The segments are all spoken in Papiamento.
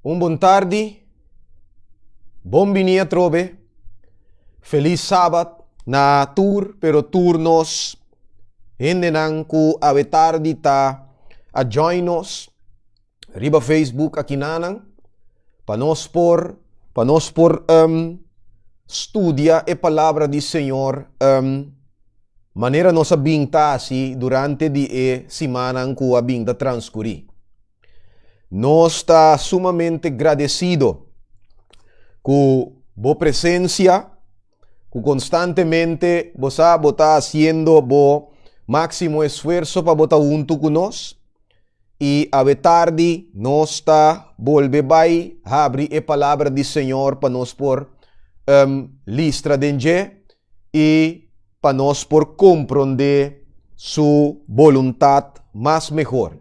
Un bon tardi, bon bini atrobe, felis sabat na tur pero tur nos hendenan ku awe tardi ta a join nos riba Facebook akinanan pa nos por pa nos por studia e palabra di Señor manera nos a bin ta hasi durante di e simannan ku a bin ta transkurí. Nos ta sumamente gradesido ku bo presensia, ku konstantemente bo sa bo ta hasiendo bo máksimo esfuerso pa bo ta huntu ku nos. I awe tardi nos ta bolbe bai habri e Palabra di Señor pa nos por listra den dje i pa nos por komprondé su boluntat mas mehor.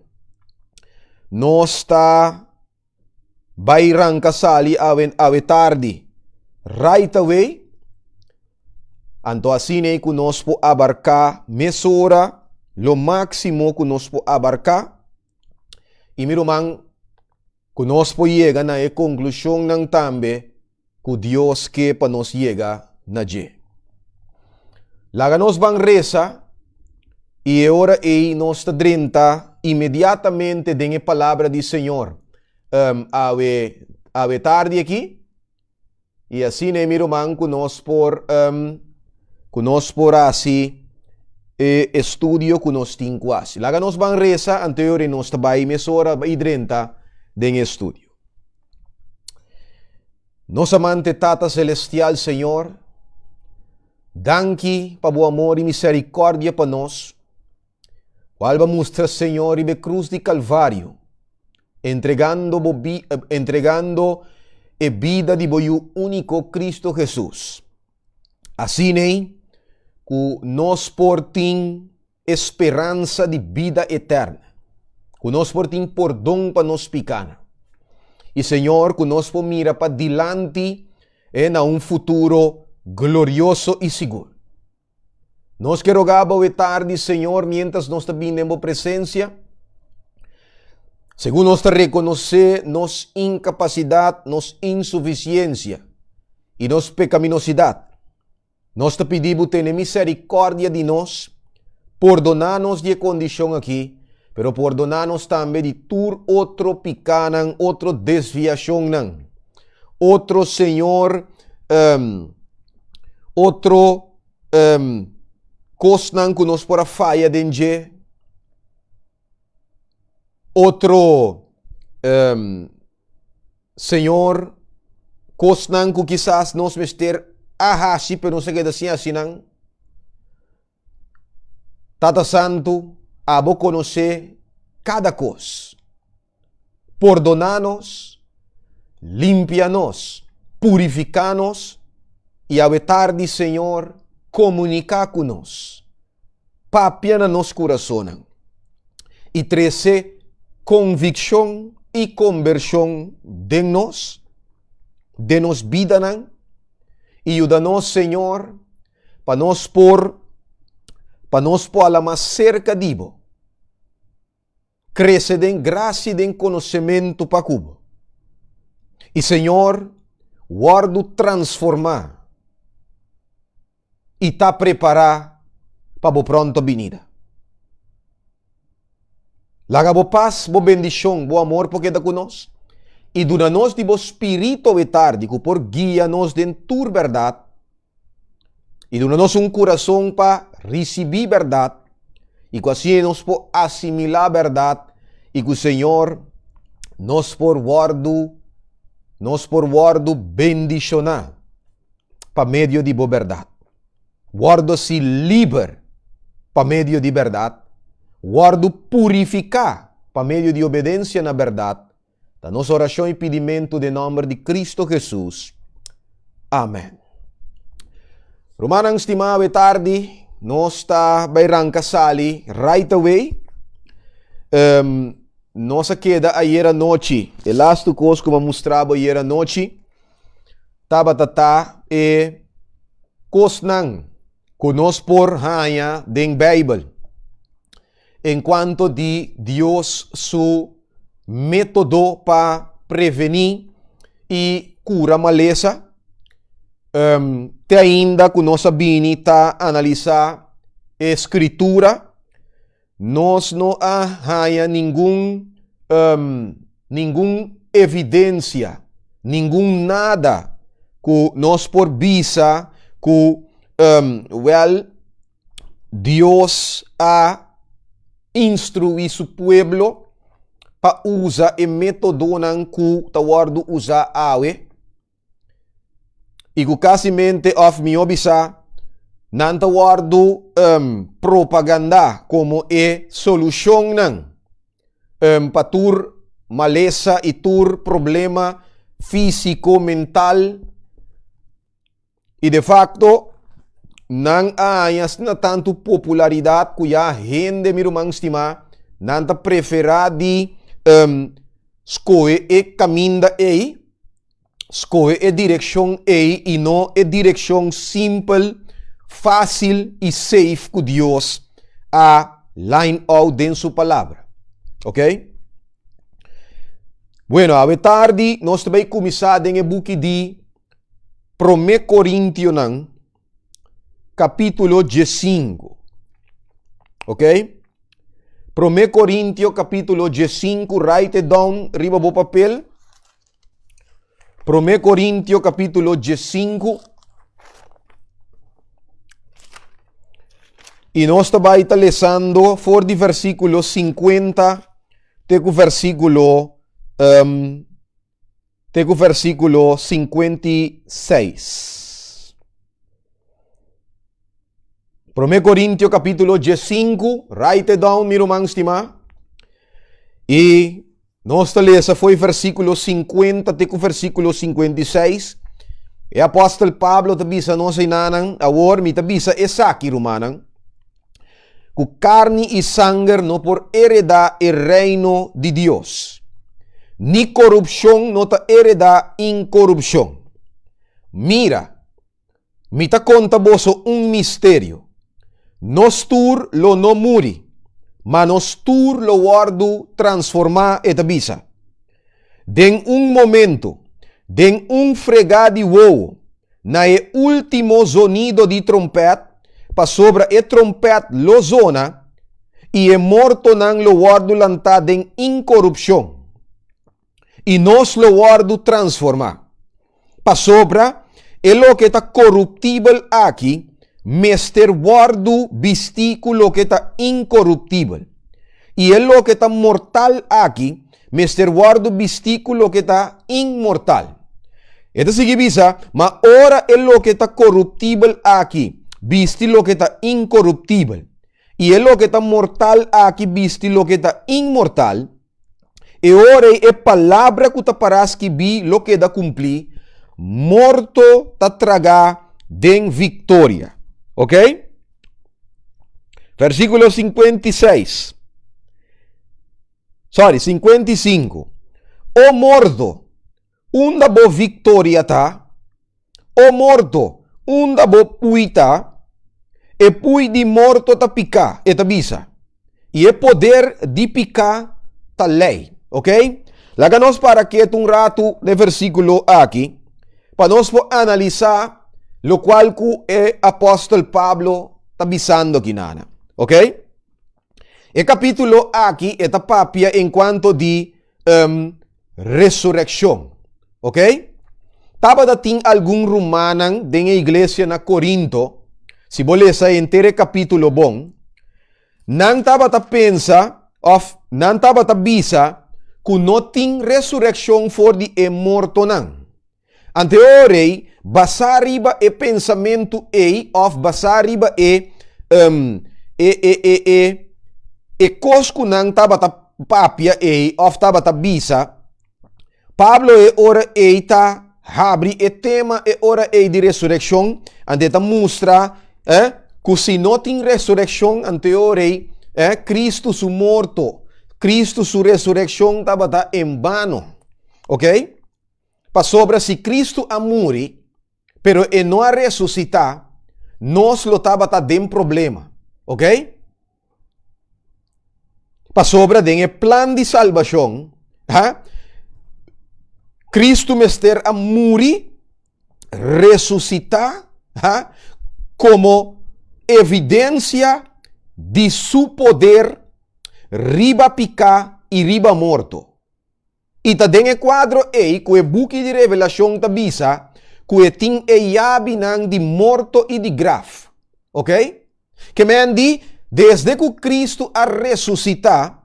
Nos ta bai ranka sali awe awe tardi right away, anto asina ei ku nos por abarká mesora lo máksimo ku nos por abarká. I mi ruman, ku nos por yega na e konklushonnan tambe ku Dios ke pa nos yega na dje. Laga nos ban resa i e ora ei nos ta drenta inmediatamente den e palabra di Señor um, awe, awe tardi aki. I asina e mi ruman ku nos por um, ku nos por hasi e estudio ku nos tin ku hasi. Laga nos ban resa anterior i nos ta bai mesora i drenta den e estudio. Nos amante Tata Celestial Señor, danki pa bo amor i misericordia pa nos, cual bo a mustra Señor riba e cruz di Calvario, entregando bo bi, entregando e bida di bo Yu único Cristo Jesus. Asin'ei ku nos por tin e speransa di bida eterna, ku nos por tin pordon pa nos pikánan. I Señor, ku nos por mira pa dilanti e na un futuro glorioso i sigur. Nos ke roga bo e tardi, Señor, mientras nos ta bini den bo presensia, segun nos ta rekonosé nos inkapasidat, nos insufisiensia i nos pekaminosidad. Nos ta pidi bo tene miserikòrdia di nos, pordoná nos di e kondishon akí, pero pordoná nos tambe di tur otro pikánan, otro desviashonnan, otro, Señor, otro kosnan ku nos por a faya den dje, otro Señor, kosnan ku kisas nos mester a hasi pero nos a keda sin hasi nan. Tata Santu, abo konosé kada kos. Pordoná nos, limpia nos, purifiká nos i awe tardi, Señor, komuniká ku nos. Papia na nos kurasonnan i trese konvikshon i kombershon den nos, den nos bidanan, i yuda nos, Señor, pa nos por pa nos por hala mas serka di Bo, krese den grasia i den konosementu pa ku Bo. I, Señor, wòrdu transformá i ta prepará pa bo pronto binida. Laga bo pas, bo bendishon, bo amor por keda ku nos i duna nos di bo spiritu awe tardi ku por guia nos den tur bèrdat i duna nos un kurason pa risibí bèrdat i ku asina nos por asimilá bèrdat i ku Señor nos por wòrdu nos por wòrdu bendishoná. pa medio di bo bèrdat. Wòrdu hasi liber pa medio di bèrdat. Wòrdu purifiká pa medio di obedensia na bèrdat. Ta nos orashon i pidimentu den nòmber di Kristu Hesus. Amèn. Rumannan stimá, awe tardi nos ta bai ranka sali right away. Um, nos a keda ayer anochi. E lastu kos ku mi a mustra bo ayer anochi tabata ta e kosnan ku nos por haña den Beibel en kuanto di Dios su método pa prevení i kura malesa. Te ainda ku nos a bini ta analisá e Skritura, nos no a haña ningun ningun evidensia, ningun nada ku nos por bisa ku wèl Dios a instruí su pueblo pa usa e métodonan ku ta wòrdu usá awe. I ku kasimente òf mihó bisá, nan ta wòrdu propagandá komo e solushonnan pa tur malesa i tur problema físiko, mental. I de fakto, nan a haña asina tantu popularidat ku ya hende, mi ruman stimá, nan ta preferá di skohe e kaminda ei. Skohe e direkshon ei i no e direkshon simpel, fásil i safe ku Dios a line out den su Palabra. Ok? Bueno, awe tardi nos ta bai kuminsá den e buki di Promé Korintionan, kapítulo diesinku. Ok? Promé Korintio kapítulo diesinku, write it down riba bo papel. Promé Korintio kapítulo diesinku. I nos ta bai ta lesando for di versíkulo 50 te ku versíkulo um, te ku versíkulo 56. Promé Korintio kapítulo 15, write it down, mi ruman stimá. I Nos ta lesa fo'i versíkulo 50 te ku versíkulo 56. E apòstel Pablo ta bisa nos einanan, Awor mi ta bisa esaki, rumannan, ku karni i sanger no por heredá e reino di Dios, ni korupshon no ta heredá inkorupshon. Mira! Mi ta konta boso un misterio, Nos tur lo no muri, ma nos tur lo wòrdu transformá, e ta bisa. Den un momento, den un fregá di wowo, na e último zonido di trompèt, pasobra e trompèt lo zona, i e mortonan lo wòrdu lantá den inkorupshon. I nos lo wòrdu transformá. Pasobra e loke ta koruptibel aki mester wòrdu bistí ku loke ta inkoruptibel, i e loke ta mortal aki mester wòrdu bistí ku loke ta inmortal. E ta sigui bisa, Ma ora e loke ta koruptibel aki bisti loke ta inkoruptibel, i e loke ta mortal aki bisti loke ta inmortal, E ora ei e palabra ku ta pará skibí lo keda kumplí, Morto ta tragá den viktoria. Ok? Versíkulo 56. Sorry, 55. O morto, unda bo viktoria ta? O morto, unda bo pui ta? E pui di morto ta piká, e ta bisa. I e poder di piká ta lei. Ok? Laga nos para ketu un ratu den versíkulo aki pa nos por analisá lokual ku e apòstel Pablo ta bisando aki nana. Ok? E kapítulo aki e ta papia enkuanto di um, resurekshon. Ok? Tabata tin algun rumannan den e iglesia na Korinto, si bo lesa henter e kapítulo bon, nan tabata pensa òf nan tabata bisa ku no tin resurekshon for di e mortonan. Ante e ora ei, basá riba e pensamentu ei òf basá riba e, e, e, e, e, e kos ku nan tabata papia ei òf tabata bisa, Pablo e ora ei ta habri e tema e ora ei di resurekshon, ante e ta mustra, eh, ku si no tin resurekshon, ante e ora ei, eh, Kristu su morto, Kristu su resurekshon tabata en bano. Ok? Pasobra si Kristu a muri, pero e no a resusitá, nos lo tabata den problema. Ok? Pasobra den e plan di salbashon, ha? Kristu mester a muri, resusitá, ha, komo evidensia di su poder riba piká i riba morto. I ta den e kuadro ei ku e buki di Revelashon ta bisa ku e tin e yabinan di morto i di graf. Ok? Ke men di, desde ku Kristu a resusitá,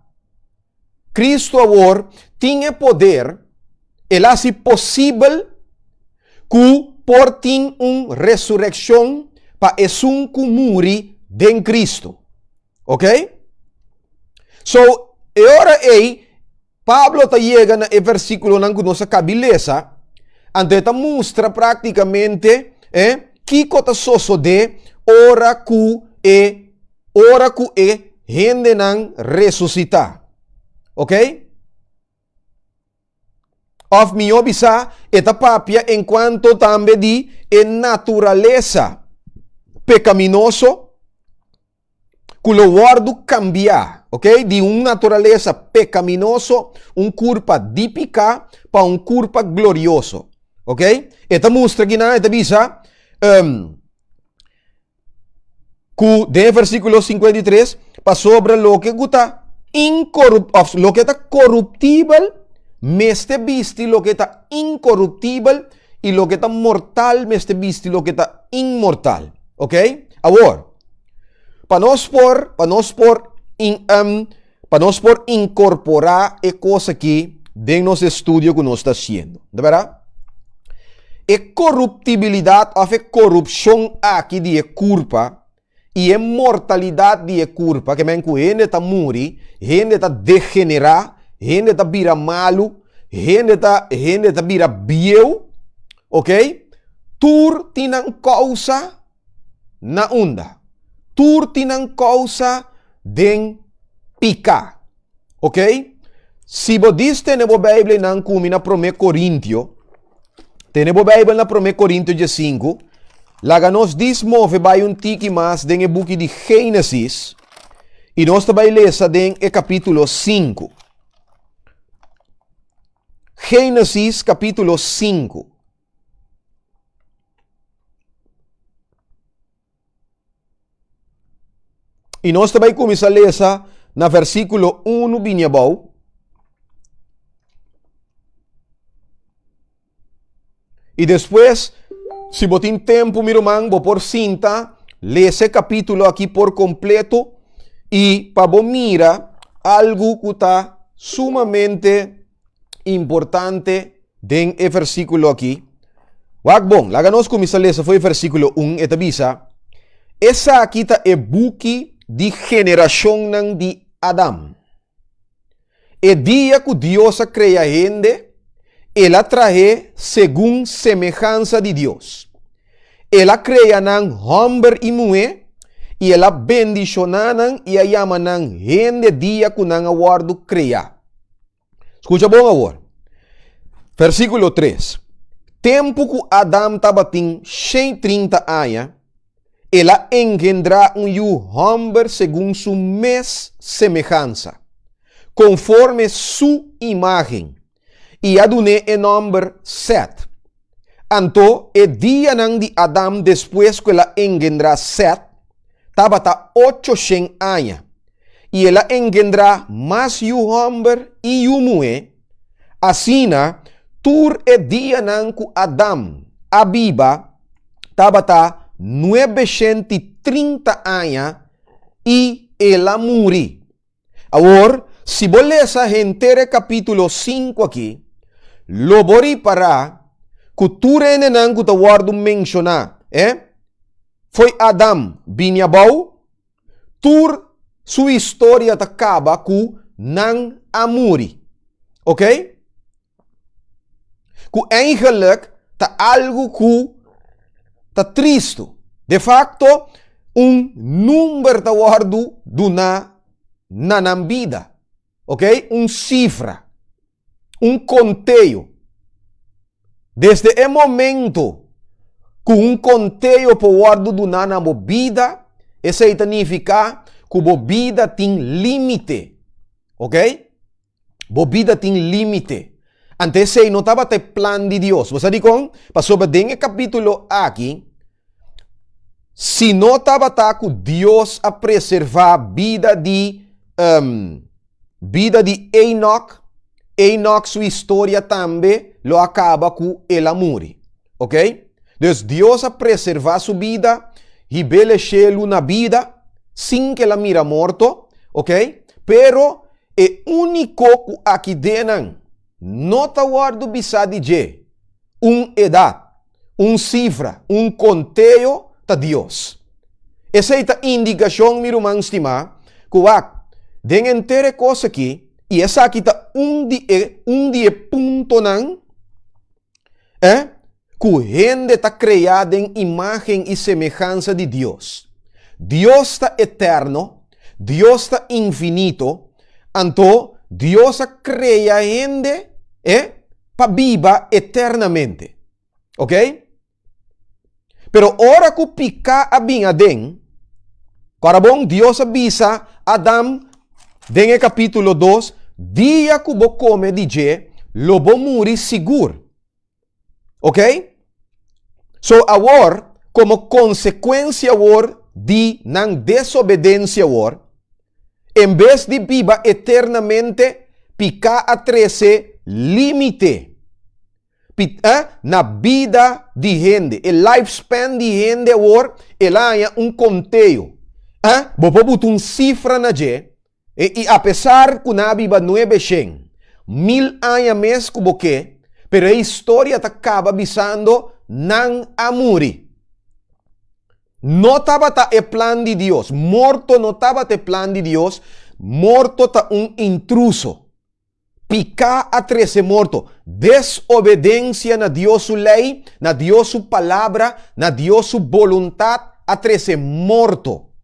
Kristu awor tin e poder, el a hasi posibel ku por tin un resurekshon pa esun ku muri den Kristu. Ok? So, e ora ei, Pablo ta yega na e versíkulonan ku nos a kabi lesa, anto e ta mustra práktikamente eh, kiko ta sosodé ora ku e ora ku e hendenan resusitá. Ok? Òf mihó bisá, e ta papia enkuanto tambe di e naturalesa pekaminoso ku lo wòrdu kambiá, ok, di un naturalesa pekaminoso, un kurpa di piká, pa un kurpa glorioso. Ok? E ta mustra kinan, e ta bisa, um, ku den e versíkulo 53, pasobra loke ku ta inkorup, of loke ta koruptibel, mester bisti loke ta inkoruptibel, i loke ta mortal mester bisti loke ta inmortal. Ok? Awor, pa nos por, pa nos por in, um, pa nos por inkorporá e kos aki den nos estudio ku nos ta hasiendo. De bèrdat? E koruptibilidat òf e korupshon aki di e kurpa i e mortalidat di e kurpa, ke men ku hende ta muri, hende ta degenerá, hende ta bira malu, hende ta, hende ta bira bieu, ok? Tur tin nan kousa na unda? Tur tin nan kousa den piká. Ok? Si bo dis tene bo Bijbel einan ku mi na Promé Korintio, tene bo Bijbel na Promé Korintio diesinku, laga nos dis move bai un tiki mas den e buki di Génesis i nos ta bai lesa den e kapítulo sinku. Génesis kapítulo sinku. I nos ta bai kuminsá lesa na versíkulo unu bini abou. I despues, si bo tin tempu, mi ruman, bo por sinta lesa e kapítulo aki por kompleto i pa bo mira algu ku ta sumamente importante den e versíkulo aki. Wak bon, laga nos kuminsá lesa for e versíkulo un, e ta bisa, Esaki ta e buki di generashonnan di Adam. E dia ku Dios a krea hende, el a trah'é segun semehansa di Dios. El a krea nan hòmber i muhé, i el a bendishoná nan i a yama nan hende dia ku nan a wòrdu kreá. Skucha bon awor. Versíkulo tres, Tempu ku Adam tabatin shen trinta aña, el a engendrá un yu hòmber segun su mes semehansa, konforme su imágen, i a dun'é e nòmber Sèt. Anto e dianan di Adam despues ku el a engendrá Sèt tabata ochoshen aña, i el a engendrá mas yu hòmber i yu muhé. Asina, tur e dianan ku Adam a biba tabata nuebeshenti trinta aña, i el a muri. Awor, si bo lesa henter e kapítulo sinku akí, lo bo ripará ku tur hendenan ku ta wòrdu menshoná, e, fo'i Adam bini abou, tur su historia ta kaba ku nan a muri. Oké? Ku eigenlijk ta algu ku ta tristu. De facto, un number ta wòrdu duná na nan bida. Oké? Un sifra. Un konteo. Desde e momento ku un konteo por wòrdu duná na bo bida, esei ta nifiká ku bo bida tin límite. Oké? Bo bida tin límite. Anto esei no tabata e plan di Dios. Bo sa dikon? Pasobra den e kapítulo aki, si no tabata ku Dios a preservá bida di bida di Enoch, Enoch su historia tambe lo a kaba ku el a muri. Ok? Dus Dios a preservá su bida, hib'é e shelu na bida, sin ku el a mira morto. Ok? Pero e úniko ku aki den nan no ta wòrdu bisá di dje un edat, un sifra, un konteo ta Dios. Esei ta indikashon, mi ruman stimá, ku wak den henter e kos aki, i esaki ta un di e un di e puntonan, eh, ku hende ta kreá den imágen i semehansa di Dios. Dios ta eterno, Dios ta infinito, anto Dios a krea hende, eh, pa biba eternamente. Ok? Pero ora ku piká a bin aden, kòrda bon, Dios a bisa Adam den e kapítulo dos, Dia ku bo kome di dje, lo bo muri sigur. Ok? So awor, komo konsekuensia awor di nan desobedensia awor, en bes di biba eternamente, piká a trese límite. Pit eh, na bida di hende. E lifespan di hende awor el a haña un konteo. Eh, bo por buta un sifra na dje, e i apesar ku nan a biba nuebeshen, mil aña mes ku bo ke, pero e historia ta kaba bisando nan a muri. No tabata e plan di Dios. Morto no tabata e plan di Dios. Morto ta un intruso. Piká a trese morto. Desobedensia na Dios su lei, na Dios su palabra, na Dios su boluntat a trese morto.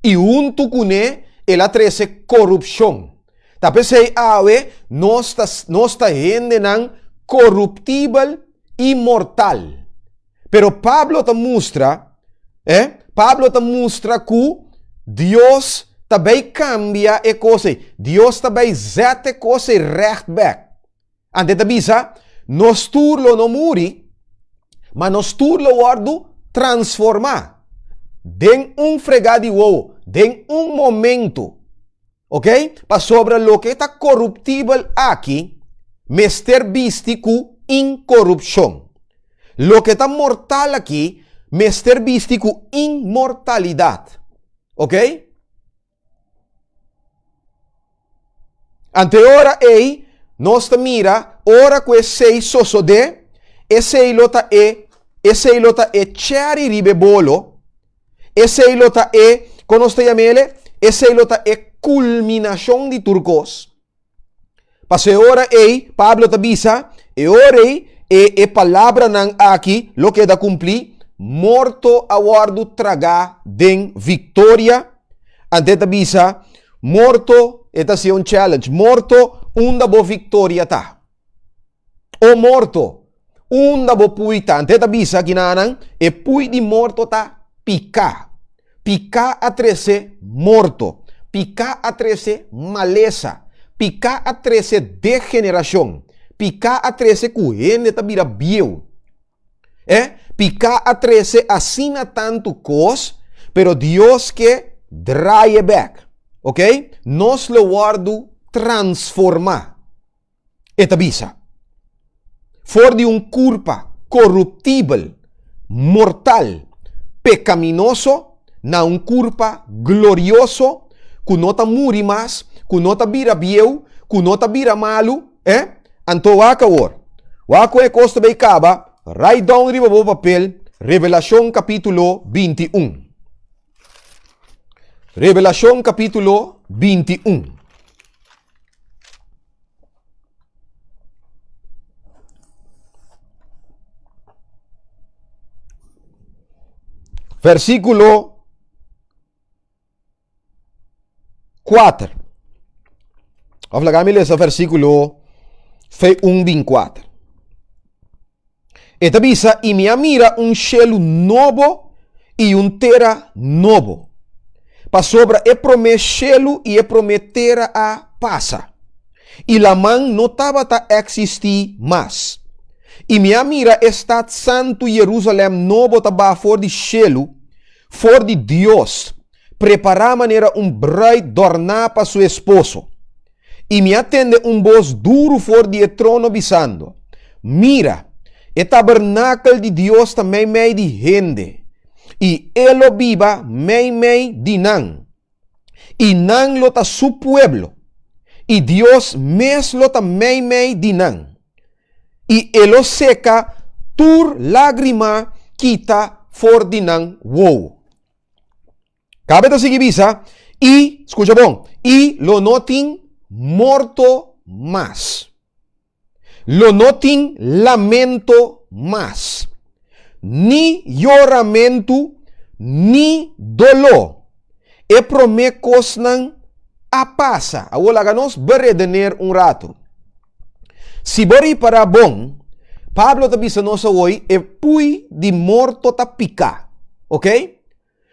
I huntu kuné el a trese korupshon. Ta p'esei awe nos ta nos ta hendenan koruptibel i mortal. Pero Pablo ta mustra, eh, Pablo ta mustra ku Dios ta bai kambia e kos ei. Dios ta bai zet e kos ei règt bèk. Ante ta bisa, nos tur lo no muri, ma nos tur lo wòrdu transformá den un fregá di wowo, den un momento. Ok? Pasobra loke ta koruptibel aki mester bisti ku inkorupshon. Loke ta mortal aki mester bisti ku inmortalidat. Ok? Anto e ora ei nos ta mira ora ku esei sosodé, esei lo ta e esei lo ta e cherry riba e bolo. Esei lo ta e, kon nos ta yam'ele? Esei lo ta e kulminashon di tur kos. Pasobra e ora ei, Pablo ta bisa, e ora ei e e palabranan aki lo keda kumplí, Morto a wòrdu tragá den viktoria. Ante e ta bisa, Morto, e ta hasi un challenge, Morto, unda bo viktoria ta? O morto, unda bo pui ta? Ante ta bisa kinanan, e pui di morto ta piká. Piká a trese morto. Piká a trese malesa. Piká a trese degenerashon. Piká a trese ku hende ta bira bieu. E piká a trese asina tantu kos, pero Dios ke draai e bèk. Ok? Nos lo wòrdu transformá. E ta bisa, For di un kurpa koruptibel, mortal, pekaminoso, na un kurpa glorioso, ku no ta muri mas, ku no ta bira bieu, ku no ta bira malu, eh? Anto wak awor. Wak kon e kos ta bay kaba, write down riba bo papel, Revelashon kapítulo 21. Revelashon kapítulo 21. Versíkulo 4. Of laga mi lesa versíkulo 1 bin 4. E ta bisa, I mi a mira un shelu nobo i un tera nobo, pasobra e promé shelu i e promé tera a pasa, I laman no tabata eksistí mas. I mi a mira e stat santu Jerusalèm nobo ta baha for di shelu, for di Dios, prepará manera un brùit dòrná pa su esposo. I mi a tende un bos duru for di e trono bisando, Mira, e tabernakel di Dios ta meimei di hende, i e lo biba meimei di nan, i nan lo ta su pueblo, i Dios mes lo ta meimei di nan, i e lo seka tur lágrima kita for di nan wowo. Kabe ta sigui bisa, I, skucha bon, i lo no tin morto mas. Lo no tin lamento mas, ni yoramentu, ni doló. E promé kosnan a pasa. Awor laga nos beredeneer un ratu. Si bo ripará bon, Pablo ta bisa nos awor e pui di morto ta piká. Ok?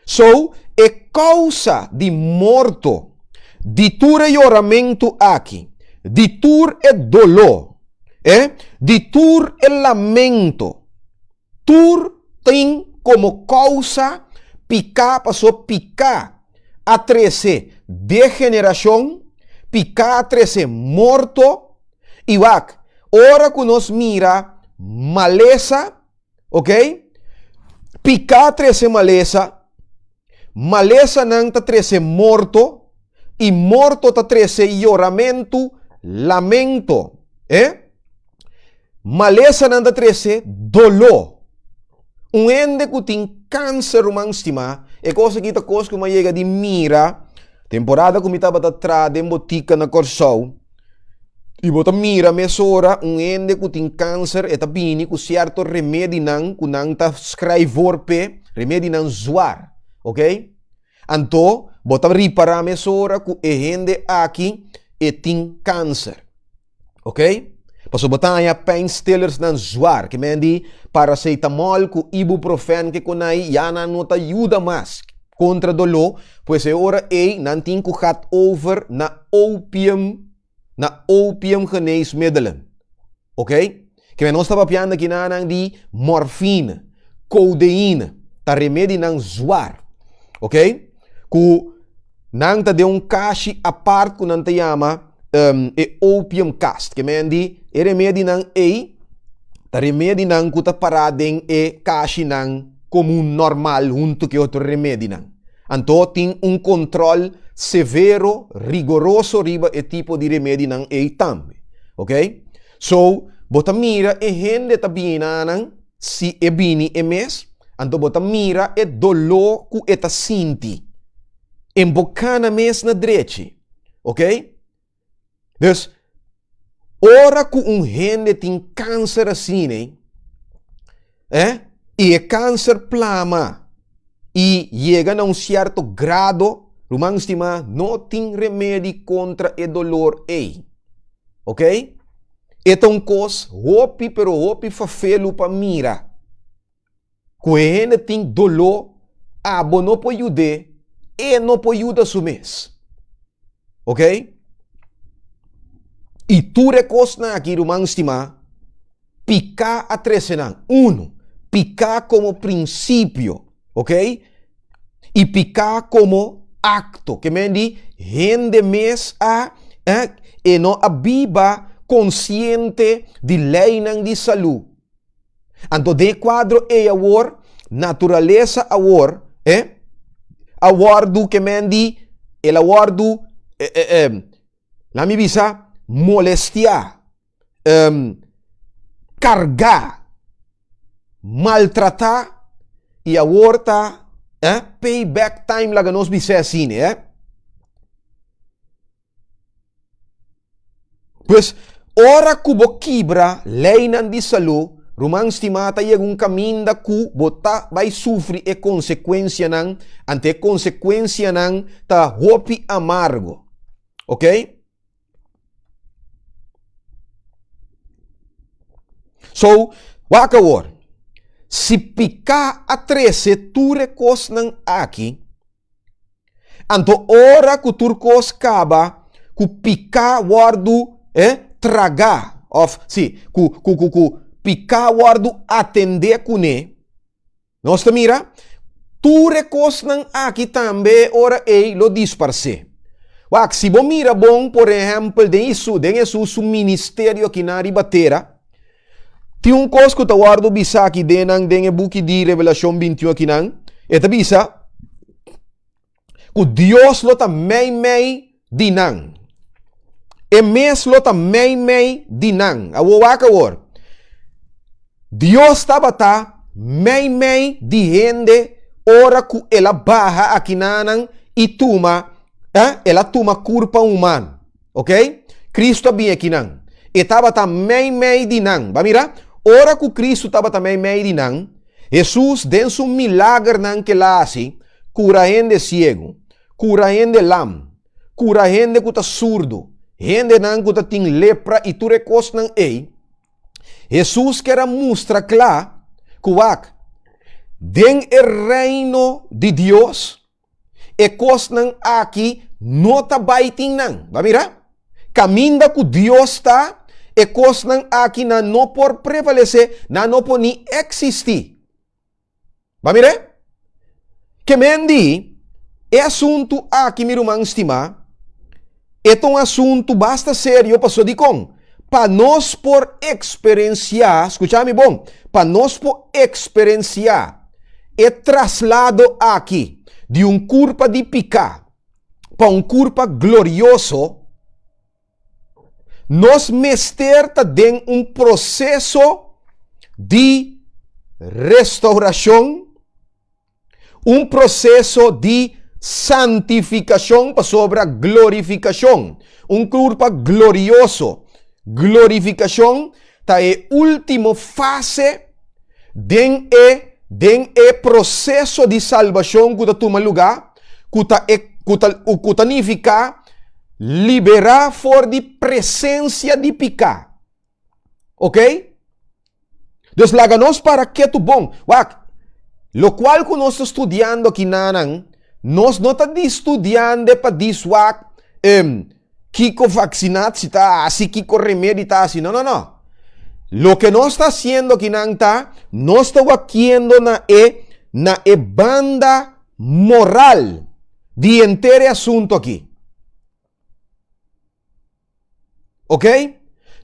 So, e kousa di morto di tur e yoramentu aki, di tur e doló, e di tur e lamento, tur tin komo kousa piká, pasobra piká a trese degenerashon, piká a trese morto, i wak, ora ku nos mira malesa, Ok? Piká trese malesa, malesanan ta trese morto, i morto ta trese yoramentu, lamento. Eh? Malesanan ta trese doló. Un hende ku tin kanser, ruman stimá, e kos aki ta kos ku mi a yega di mira temporada ku mi tabata traha den botika na Kòrsou. I bo ta mira mesora un hende ku tin kanser e ta bini ku sierto remedinan ku nan ta skrijf voor p'e, remedinan zwar, ok. Anto bo ta ripará mesora ku e hende aki e tin kanser, ok. Pasobra bo ta haña pijnstillersnan zwar, ke men di paracetamol ku ibuprofen ke konai ya nan no ta yuda mas kontra doló, pues e ora ei nan tin ku gat over na opium na opium geneesmiddelen. Ok? Ke nos ta papiando aki nan di morfine, codeïne, ta remedinan zwar. Ok? Ku nan ta den un kashi apart ku nan ta yama um, e opium kast. Ke men di e remedinan ei ta remedinan ku ta pará den e kashinan komun normal huntu ku e otro remedinan. Anto tin un control severo, rigoroso riba e tipo di remedinan ei tambe. Ok? So, bo ta mira e hende ta bini nan, si e bini e mes, anto bo ta mira e doló ku e ta sinti. En bo kana mes na drechi. Ok? Dus, ora ku un hende tin kanser asina, eh, i e kanser plama i yega na un sierto grado, ruman stimá, no tin remedi kontra e dolor ei. Ok? E ta un kos hopi, pero hopi fafelu pa mira. Ku e hende tin doló, abo no por yud'é, e no por yuda su mes. Ok? I tur e kosnan aki, ruman stimá, piká a trese nan. Unu, piká komo prinsipio, ok? I piká komo akto. Ke men di, hende mes a, eh, e no a biba konsiente di leinan di salú. Anto den e kuadro ei awor, naturalesa awor, eh, a wòrdu ke men di, el a wòrdu, eh, eh, eh, laat mi bisa, molestiá, um, kargá, maltratá, i awor ta, eh, payback time, laga nos bis'é asina, eh. Pues, ora ku bo kibra leinan di salú, ruman stimá, ta yega un kaminda ku bo ta bai sufri e konsekuensianan, ante e konsekuensianan ta hopi amargo. Ok? So, wak awor, si piká a trese tur e kosnan aki, Anto ora ku tur kos kaba, ku piká wòrdu eh, tragá, òf sí, ku, ku, ku, ku piká wòrdu atendé kuné, nos ta mira, tur e kosnan aki tambe e ora ei lo disparsé. Wak, si bo mira bon, por ehèmpel, den Hesus, den Hesus su ministerio akinan riba tera, tin un kos ku ta wòrdu bisá aki den nan, den e buki di Revelashon 21 akinan, e ta bisa, ku Dios lo ta meimei di nan. E mes lo ta meimei di nan. Awor wak awor. Dios tabata meimei di hende ora ku el a baha akinanan i tuma, eh, el a tuma kurpa humano. Ok? Cristo a bin akinan. E tabata meimei di nan. Ba mira, ora ku Cristo tabata meimei di nan, Hesus den su milagernan ku el a hasi, kura hende siegu, kura hende lam, kura hende ku ta surdu, hendenan ku ta tin lepra i tur e kosnan ei, Hesus ker a mustra kla ku wak, den e Reino di Dios, E kosnan aki no ta bai tin nan. Ba mira? Kaminda ku Dios ta, e kosnan aki nan no por prevalesé, nan no por ni eksistí. Ba mira? Ke men di, e asuntu aki, mi ruman stimá, e ta un asuntu basta serio pasobra dikon? Pa nos por eksperensiá, skucha mi bon, pa nos por eksperensiá e traslado aki di un kurpa di piká pa un kurpa glorioso, nos mester ta den un proseso di restaurashon. Un proseso di santifikashon pasobra glorifikashon, un kurpa glorioso. Glorifikashon ta e último fase den e den e proseso di salbashon ku ta tuma lugá, ku ta e ku ta ku ta nifiká liberá for di presensia di piká. Ok? Dus laga nos para ketu bon. Wak, lokual ku nos ta studiando aki nanan, nos no ta di studiando pa dis wak em, kiko vaksinatsi ta hasi, kiko remedi ta hasi. No, no, no. Loke nos ta hasiendo aki nan ta, nos ta wakiendo na e, na e banda moral di henter e asuntu aki. Ok?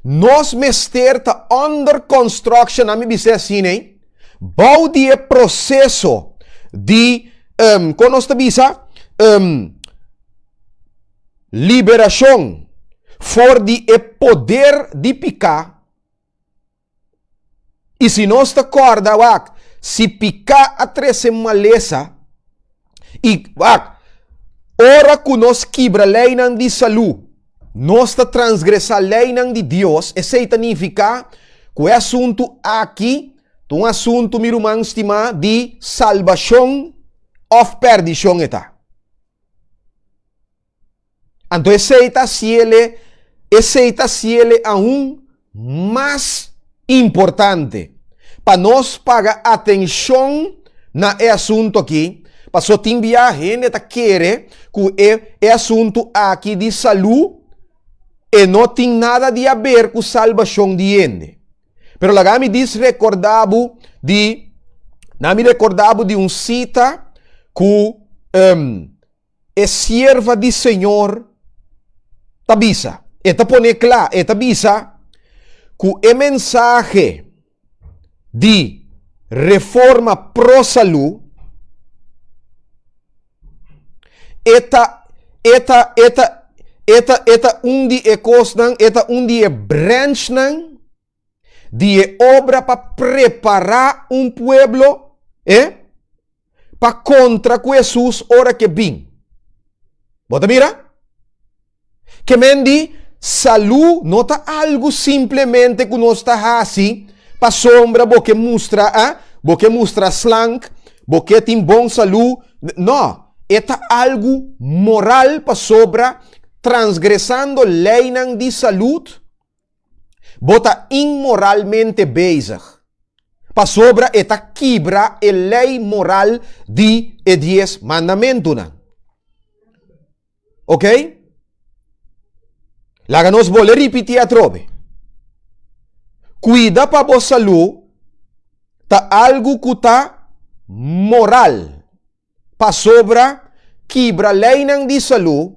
Nos mester ta under construction, ami bis'é asina ei, bou di e proseso di, um, kon nos ta bisa? Um, liberashon for di e poder di piká. I si nos ta kòrda, wak, si piká a trese malesa, i, wak, ora ku nos kibra leinan di salú, nos ta transgresá leinan di Dios, esei ta nifiká ku e asuntu aki ta un asuntu, mi ruman stimá, di salbashon òf pèrdishon e ta. Anto esei ta hasiele, esei ta hasiele aun mas importante pa nos paga atenshon na e asuntu aki, pasobra tin bia hende ta kere ku e e asuntu aki di salú e no tin nada di haber ku salbashon di hende. Pero laga mi dis rekorda bo di, na mi rekorda bo di un sita ku E sierva di Señor ta bisa, e ta pone kla, e ta bisa ku e mensahe di reforma pro salú e ta e ta e ta e ta e ta un di e kosnan, e ta un di e branchnan di e obra pa prepará un pueblo, e pa kontra ku Hesus ora ke bin. Bo ta mira? Ke men di salú no ta algu simplemente ku nos ta hasi pasobra bo ke mustra, a, bo ke mustra slank, bo ke tin bon salú. No, e ta algu moral pasobra transgresando leinan di salud, Bo ta inmoralmente bezig, pasobra e ta kibra e lei moral di e Dies Mandamentunan. Ok? Laga nos bolbe ripití atrobe. Kuida pa bo salú ta algu ku ta moral. Pasobra kibra leinan di salú,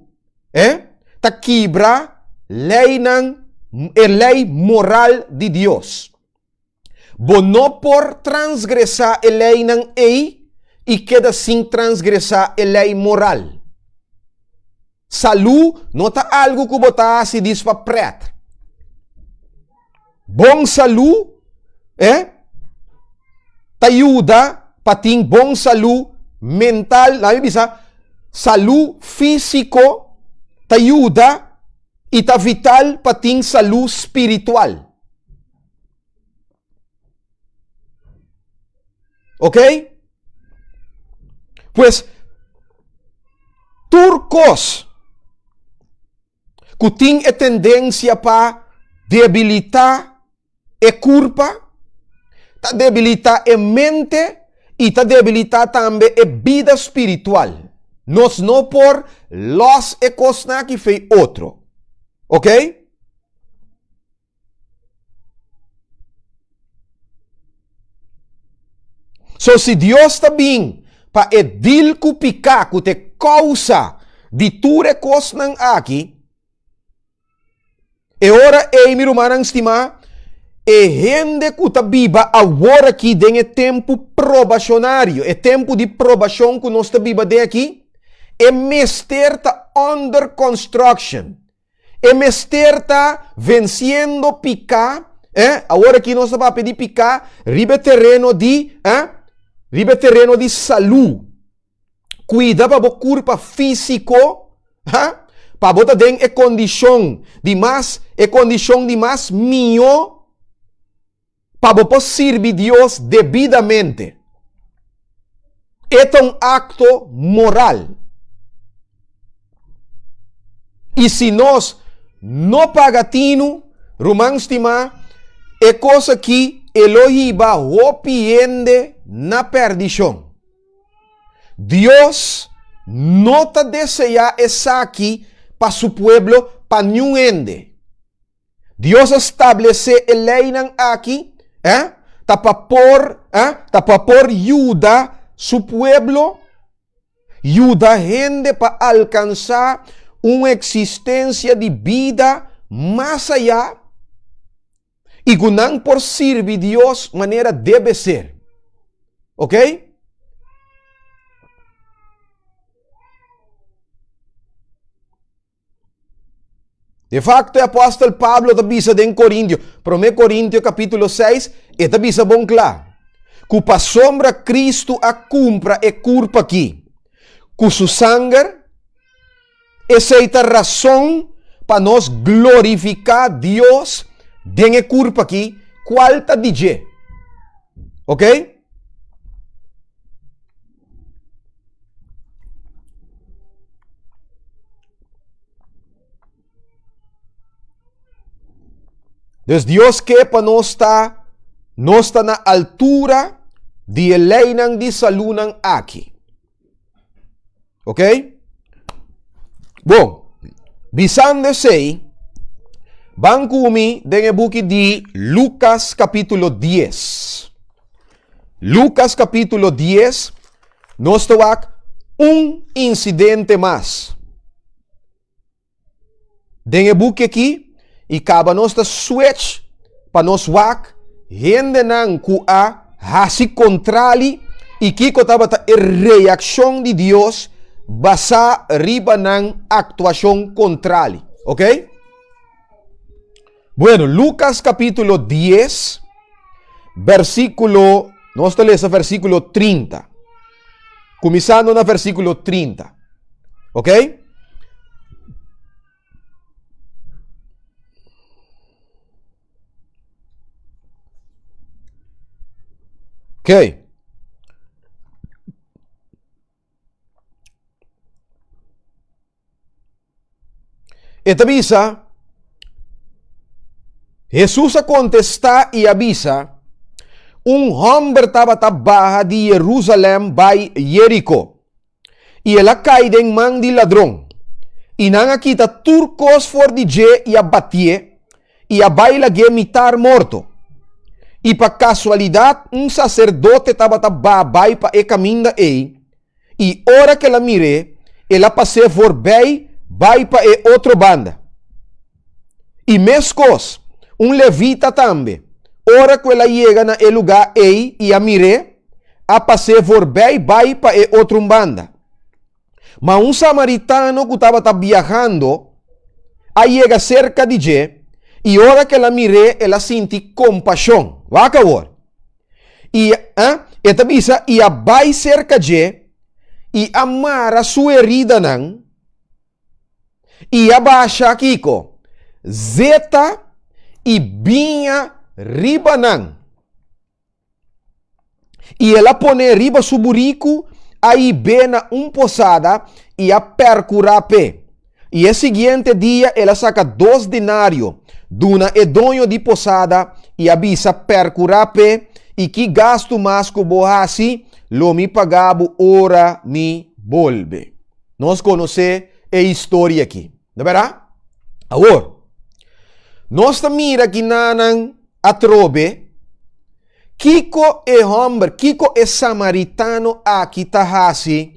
eh, ta kibra leinan, e lei moral di Dios. Bo no por transgresá e leinan ei i keda sin transgresá e lei moral. Salú no ta algu ku bo ta hasi dis pa prèt. Bon salú, eh, ta yuda pa tin bon salú mental, laga mi bisa, salú físiko ta yuda i ta vital pa tin salú spiritual. Ok? Pues, tur kos ku tin e tendensia pa debilitá e kurpa, ta debilitá e mente i ta debilitá tambe e bida spiritual. Nos no por lòs e kosnan aki fei otro. Ok? So si Dios ta bin pa e deal ku piká ku ta e kousa di tur e kosnan aki, e ora ei, mi rumannan stimá, e hende ku ta biba awor aki den e tempu probashonario, e tempu di probashon ku nos ta biba den aki, e mester ta under construction. E mester ta venciendo pica, eh, awor aki nos ta papia di pica riba e tereno di, eh, riba e tereno di salú. Cuida pa bo curpa físico, ha, pa bo ta den e condicion di mas, e condicion di mas mihó pa bo por sirbi Dios debidamente. E ta un akto moral. I si nos no paga tinu, ruman stimá, e kos akí e lo hiba hopi hende na pèrdishon. Dios no ta deseá esaki pa su pueblo pa niun hende. Dios a stablesé e leinan aki, eh, ta pa por, eh, ta pa por yuda su pueblo, yuda hende pa alkansá un eksistensia di bida mas ayá i ku nan por sirbi Dios manera debe ser. Oké? De facto, e apòstel Pablo ta bisa den Korintio, Promé Korintio kapítulo 6, e ta bisa bon kla, ku pasobra Kristu a kumpra e kurpa akí ku su sanger, esei ta rason pa nos glorifiká Dios den e kurpa akí, kual ta di dje. Oké? Dus Dios ke pa nos ta, nos ta na altura di e leinan di salúnan aki. Ok? Bon, bisando esei, ban ku mi den e buki di Lukas kapítulo 10. Lukas kapítulo 10, nos ta wak un insidente mas. Den e buki aki, i kaba nos ta switch pa nos wak hendenan ku a hasi kontrali i kiko tabata e reakshon di Dios basá riba nan aktuashon kontrali. Ok? Bueno, Lukas kapítulo 10, versíkulo, nos ta lesa versíkulo 30. Kuminsando na versíkulo 30. Ok? Ok. E ta bisa, Hesus a kontestá i a bisa, Un hòmber tabata baha di Yerusalèm bai Yeriko, i el a kai den man di ladron. I nan a kita tur kos for di dje i a batié, i a bai lag'é mitar morto. I pa kasualidat un saserdote tabata ba bai pa e kaminda ei, i ora ku el a mir'é, el a pas'é forbei bai pa e otro banda. I meskos, un levita tambe, ora ku el a yega na e lugá ei i a mir'é, a pas'é forbei bai pa e otro un banda. Ma un samaritano ku tabata biahando a yega serka di dje, i ora ku el a mir'é, el a sinti kompashon. Wak awor. I e ta bisa, i a bai serka dje, i a mara su heridanan, i a basha kiko? Zeta i biña riba nan. I el a pon'é riba su buriku, a hib'é na un posada i a pèrkurá p'e. I e siguiente dia el a saka dos denario, duna e doño di posada i a bisa, Pèrkurá p'e, i ki gastu mas ku bo hasi, lo mi paga bo ora mi bolbe. Nos konosé e historia akí, no bèrdat? Awor, nos ta mira kinanan atrobe. Kiko e hòmber, kiko e samaritano aki ta hasi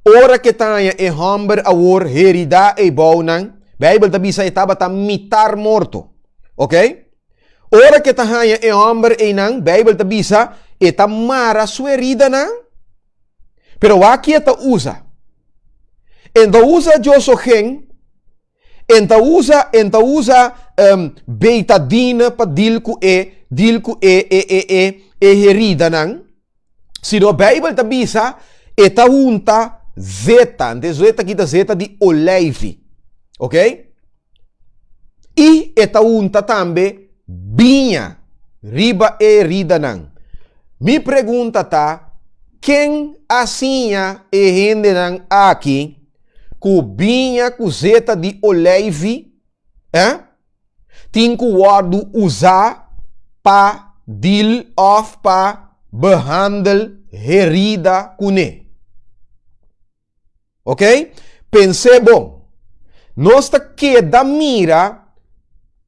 ora ku e ta haña e hòmber awor heridá ei bou nan? Beibel ta bisa e tabata mitar morto. Ok? Ora ku e ta haña e hòmber einan, Beibel ta bisa e ta mara su heridanan. Pero wak ki e ta usa? E ta usa djosogen. En ta usa, en ta usa um, betadine pa deal ku e, deal ku e, e, e, e, e heridanan. Sino Bijbel ta bisa, e ta hunta zeta. Ante zeta kita zeta di oleifi. Ok? I e ta hunta tambe biña riba e heridanan. Mi pregunta ta, ken a siña e hendenan aki ku biña ku zeta di oleifi, eh, tin ku wòrdu usá pa dil òf pa behandel herida kuné. Ok? Pens'é bon. Nos ta keda mira,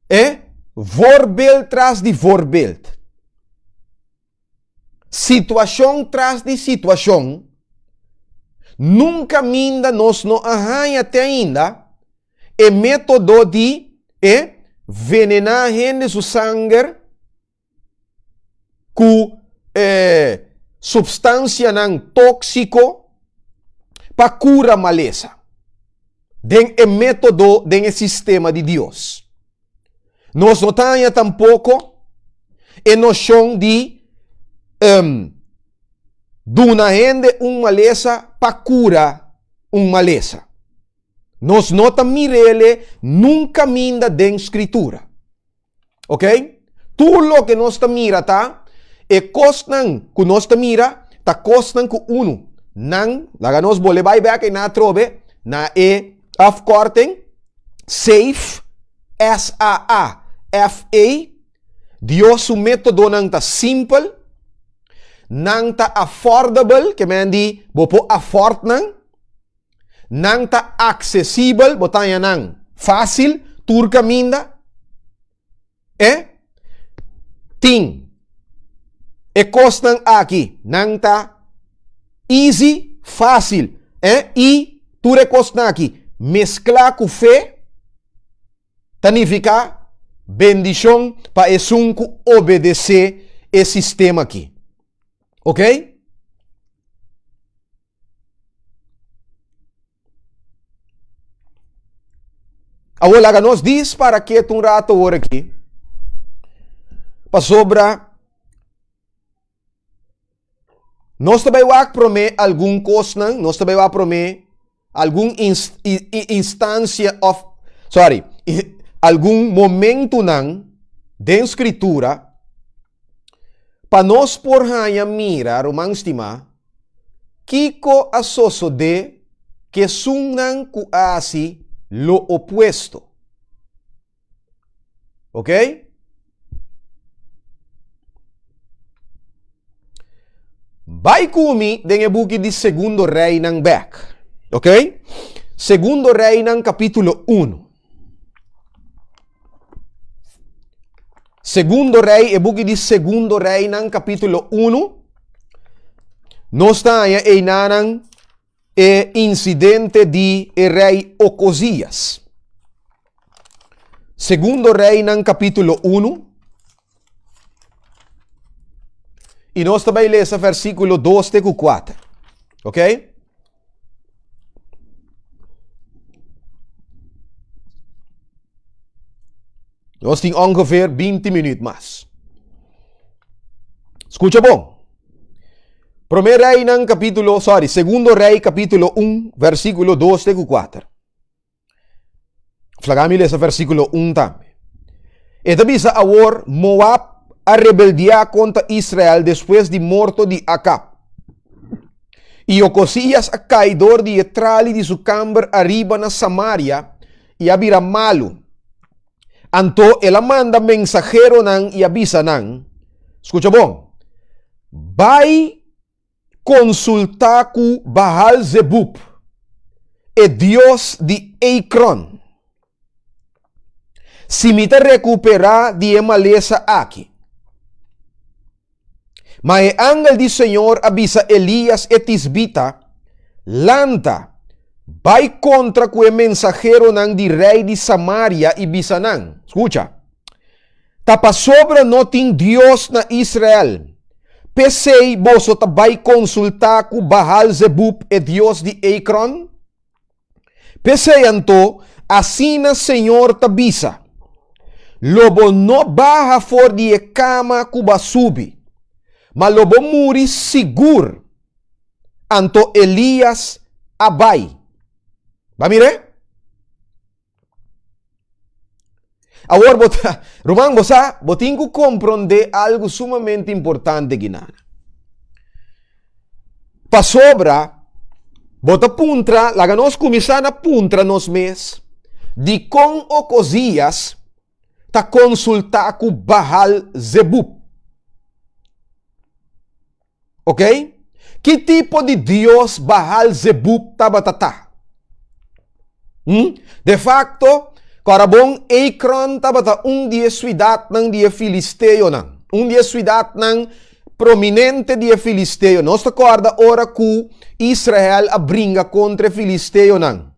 eh, voorbeeld tras di voorbeeld. Situashon tras di situashon, nunka minda nos no a haña te ainda e método di e venená hende su sanger ku e supstansianan tóksiko pa kura malesa den e método, den e sistema di Dios. Nos no ta haña tampoko e noshon di um, duna hende un malesa pa kura un malesa. Nos no ta mirele nunka minda den skritura. Ok? Tur loke nos ta mira ta e kosnan ku nos ta mira ta kosnan ku unu nan laga nos bole bai bek ei na atrobe na e afkorting safe S-A-A-F-E Dios su métodonan ta simpel nan ta affordable ke men di bo por afford nan Nan ta aksesibel, bo ta haña nan fásil, tur kaminda. E tin e kosnan aki, nan ta easy, fásil, e i tur e kosnan aki mesklá ku fe ta nifiká bendishon pa esun ku obedesé e sistema aki. Oké? Awor laga nos dis para ketu un rato awor aki. Pasobra nos ta bai wak promé algun kosnan, nos ta bai wak promé algun instansia of sorry, algun momentunan den skritura pa nos por haña mira, ruman stimá, Kiko a sosodé ku esunnan ku a hasi lo opuesto? Ok? Bai ku mi den e buki di Segundo Reinan bèk. Ok? Segundo Reinan kapítulo 1. Segundo Rei, e buki di Segundo Reinan kapítulo 1. Nos ta haña einanan e insidente di e rei Okozias. Segundo Reinan kapítulo 1. I nos ta bai lesa versíkulo 2 te ku 4. Ok? Nos tin ongeveer 20 minuut mas. Skucha bon. Promé Reinan kapítulo, sorry, Segundo Rei kapítulo 1, versíkulo 2 te ku 4. Flaga mi lesa versíkulo 1 tambe. E ta bisa awor Moab a rebeldiá kontra Israel despues di morto di Akab. I Okosías a kai dor di e trali di su kamber ariba na Samaria i a bira malu. Anto el a manda mensaheronan i a bisa nan, Skucha bon, bai konsultá ku Baal-Zebub, e dios di Ekron, si mi ta rekuperá di e malesa aki. Ma e angel di Señor a bisa Elías e tisbita, Lanta, bai kontra ku e mensaheronan di rei di Samaria i bisa nan, Skucha, ta pasobra no tin Dios na Israel, p'esei boso ta bai konsultá ku Baal-Zebub e dios di Ekron? P'esei anto, asina Señor ta bisa, Lo bo no baha for di e kama ku bo a subi, ma lo bo muri sigur. Anto Elías a bai. Ba mir'é? Awor bo ta, ruman, bo sa, bo tin ku komprondé algu sumamente importante kinan. Pasobra bo ta puntra, laga nos kuminsá na puntra nos mes, dikon Okozias ta konsultá ku Baal-Zebub? Ok? Ki tipo di dios Baal-Zebub tabata ta? Hm? De facto, Corabon Ekron tabata un di e suidatnan di e filisteonan. Un di e suidatnan prominente di e filisteo. Nos ta corda ora cu Israel a bringa contra e filisteonan.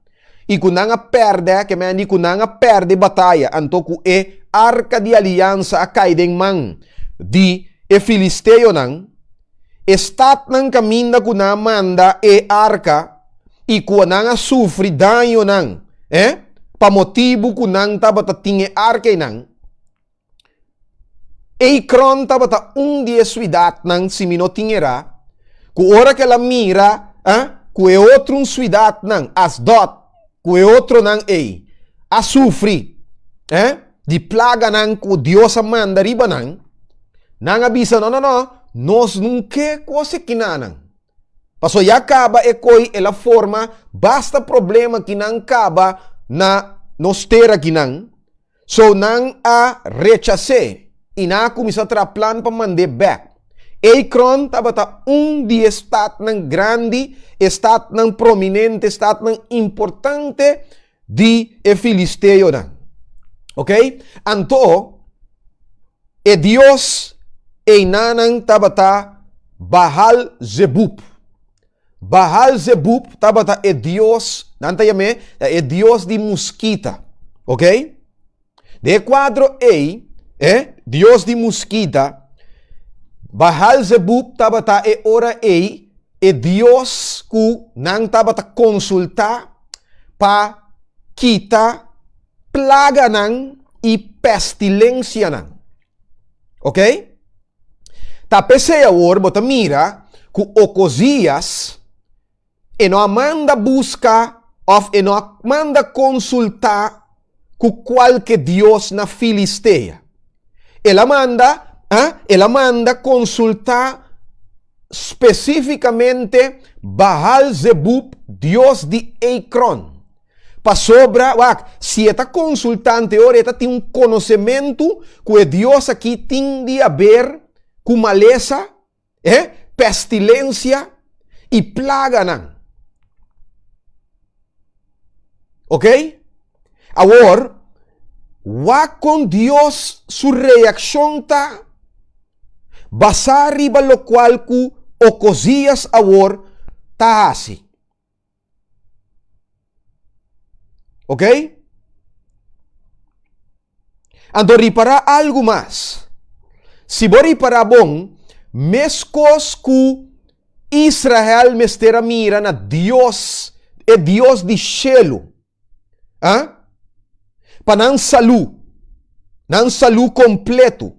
I ku nan a pèrdè, ke men di ku nan a pèrdè bataya, anto ku e arka di aliansa a kai den man di e filisteonan, e statnan kaminda ku nan a manda e arka i ku nan a sufri dañonan, eh, pa motibu ku nan tabata tin e arka einan. Ekron tabata un di e suidatnan, si mi no tin erá, ku ora ku el a mira ku e otro un suidatnan, Asdod, ku e otronan ei, a sufri di plaganan ku Dios a manda riba nan, nan a bisa, No, no, no, nos no ke kos ekinanan. Pasobra ya kaba e koi el a forma basta problema ki nan kaba na nos tera kinan. So nan a rechas'é i nan a kuminsá traha plan pa mand'é bèk. Ekron tabata un di e statnan grandi, e statnan prominente, statnan importante di e filisteonan. Oké? Anto, e dios einanan tabata Baal-Zebub. Baal-Zebub tabata e dios, nan ta yam'é, e dios di muskita. Ok? Den e kuadro ei, eh, dios di muskita, Baal-Zebub tabata e ora ei e dios ku nan tabata konsultá pa kita plaganan i pestilensianan. Ok? Ta p'esei awor bo ta mira ku Okozias e no a manda buska òf e no a manda konsultá ku kualke dios na Filistea. El a manda, a, el a manda konsultá spesífikamente Baal-Zebub, dios di Ekron. Pasobra, wak, si e ta konsultante ora e ta tin un konosementu ku e Dios aki tin di haber ku malesa, eh, pestilensia i plaganan. Ok? Awor, wak kon Dios su reakshon ta basá riba lokual ku Okozias awor ta hasi. Ok? Anto ripará algu mas. Si bo ripará bon, meskos ku Israel mester a mira na Dios, e Dios di shelu, a pa nan salú, nan salú kompletu.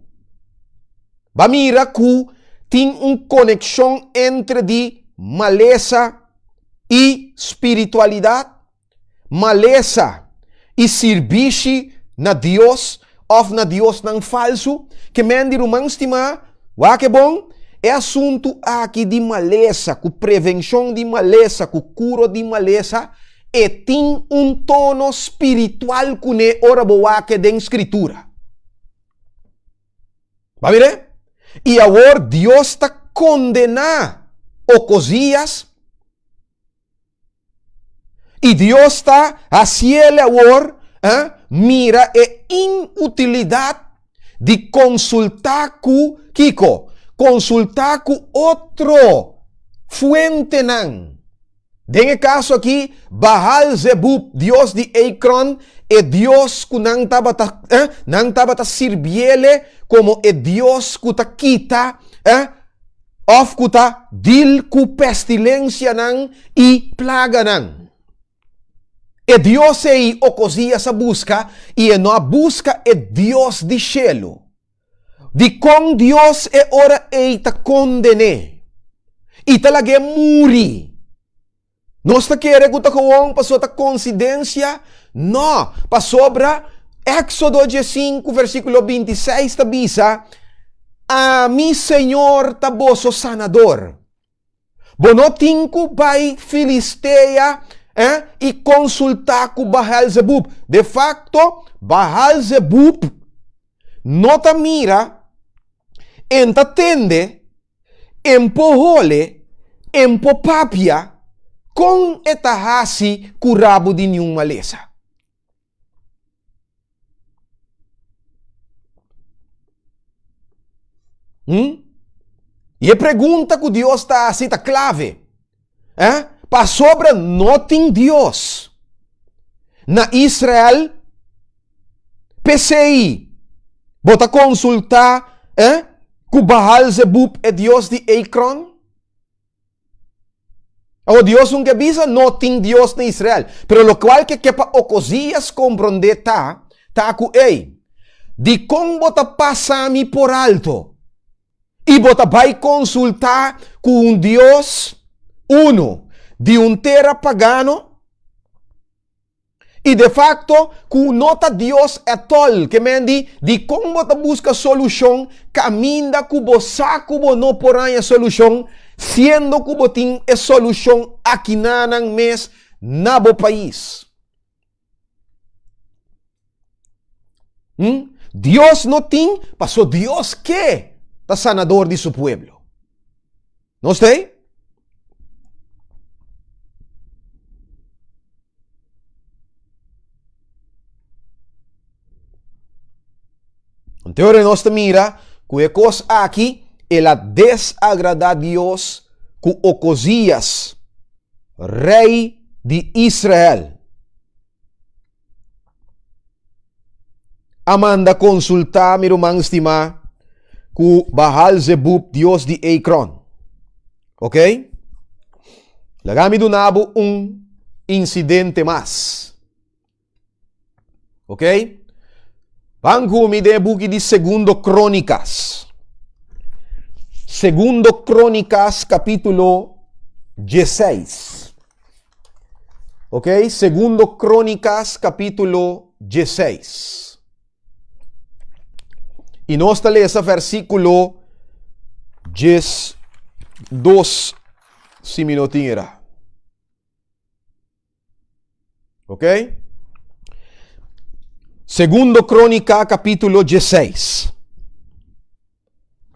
Ba mira ku tin un konekshon entre di malesa i spiritualidat. malesa i sirbishi na Dios òf na diosnan falsu? Ke men di ruman stimá, wak e bon, e asuntu aki di malesa, ku prevenshon di malesa, ku kuro di malesa, e tin un tono spiritual kuné ora bo wak e den Skritura. Ba mir'é? I awor Dios ta kondená Okozias. I Dios ta hasiele awor eh, mira e inutilidat di konsultá ku kiko? Konsultá ku otro fuentenan. Den e kaso aki, Baal-zebub, dios di Ekron, e dios ku nan tabata, eh, nan tabata sirbiele komo e dios ku ta kita, eh, Òf ku ta dil ku pestilensianan i plaganan. E Dios ei Okozias a buska i e no a buska e Dios di shelu. Dikon Dios e ora ei ta konden'é i ta lag'é muri? Nos ta kere ku ta gewoon pasobra ta konsidensia? No, pasobra Éksodo diesinku versíkulo 26 ta bisa, Ami, Señor, ta boso sanador. Bo no tin ku bai Filistea eh, i konsultá ku Baal-zebub. De fakto, Baal-zebub no ta mira, en ta tende, En por hole, en por papia, kon e ta hasi ku rabo di niun malesa? Hm? I e pregunta ku Dios ta hasi ta klave. Eh? Pasobra no tin Dios na Israel. P'esei, bo ta konsultá eh, ku Baal-zebub, e dios di Ekron? Awor, Dios nunka a bisa no tin Dios na Israel. Pero lokual ke ke pa Okozias komprondé ta, ta ku, Ey, dikon bo ta pasa mi por alto i bo ta bai konsultá ku un dios, unu, di un tera pagano? I de facto cu no ta Dios etol ke men di, dicon bo ta busca solucion caminda cu bo sa cu bo no por haña solucion, siendo cu bo tin e solucion akinanan mes na bo pais. Hm? Dios no tin, paso Dios ke ta sanador di su pueblo. Nos ta ei? Anto ora nos ta mira ku e kos aki el a desagradá Dios ku Okozias, rei di Israel, a manda konsultá mi ruman stimá ku Baal-zebub, dios di Ekron. Ok? Laga mi duna bo un insidente mas. Ok? Ban ku mi den e buki di Segundo Krónikas. Segundo Krónikas kapítulo 16. Ok, Segundo Krónikas kapítulo 16. I nos ta lesa versíkulo 12, si mi no tin era. Ok? Segundo Krónika kapítulo 16,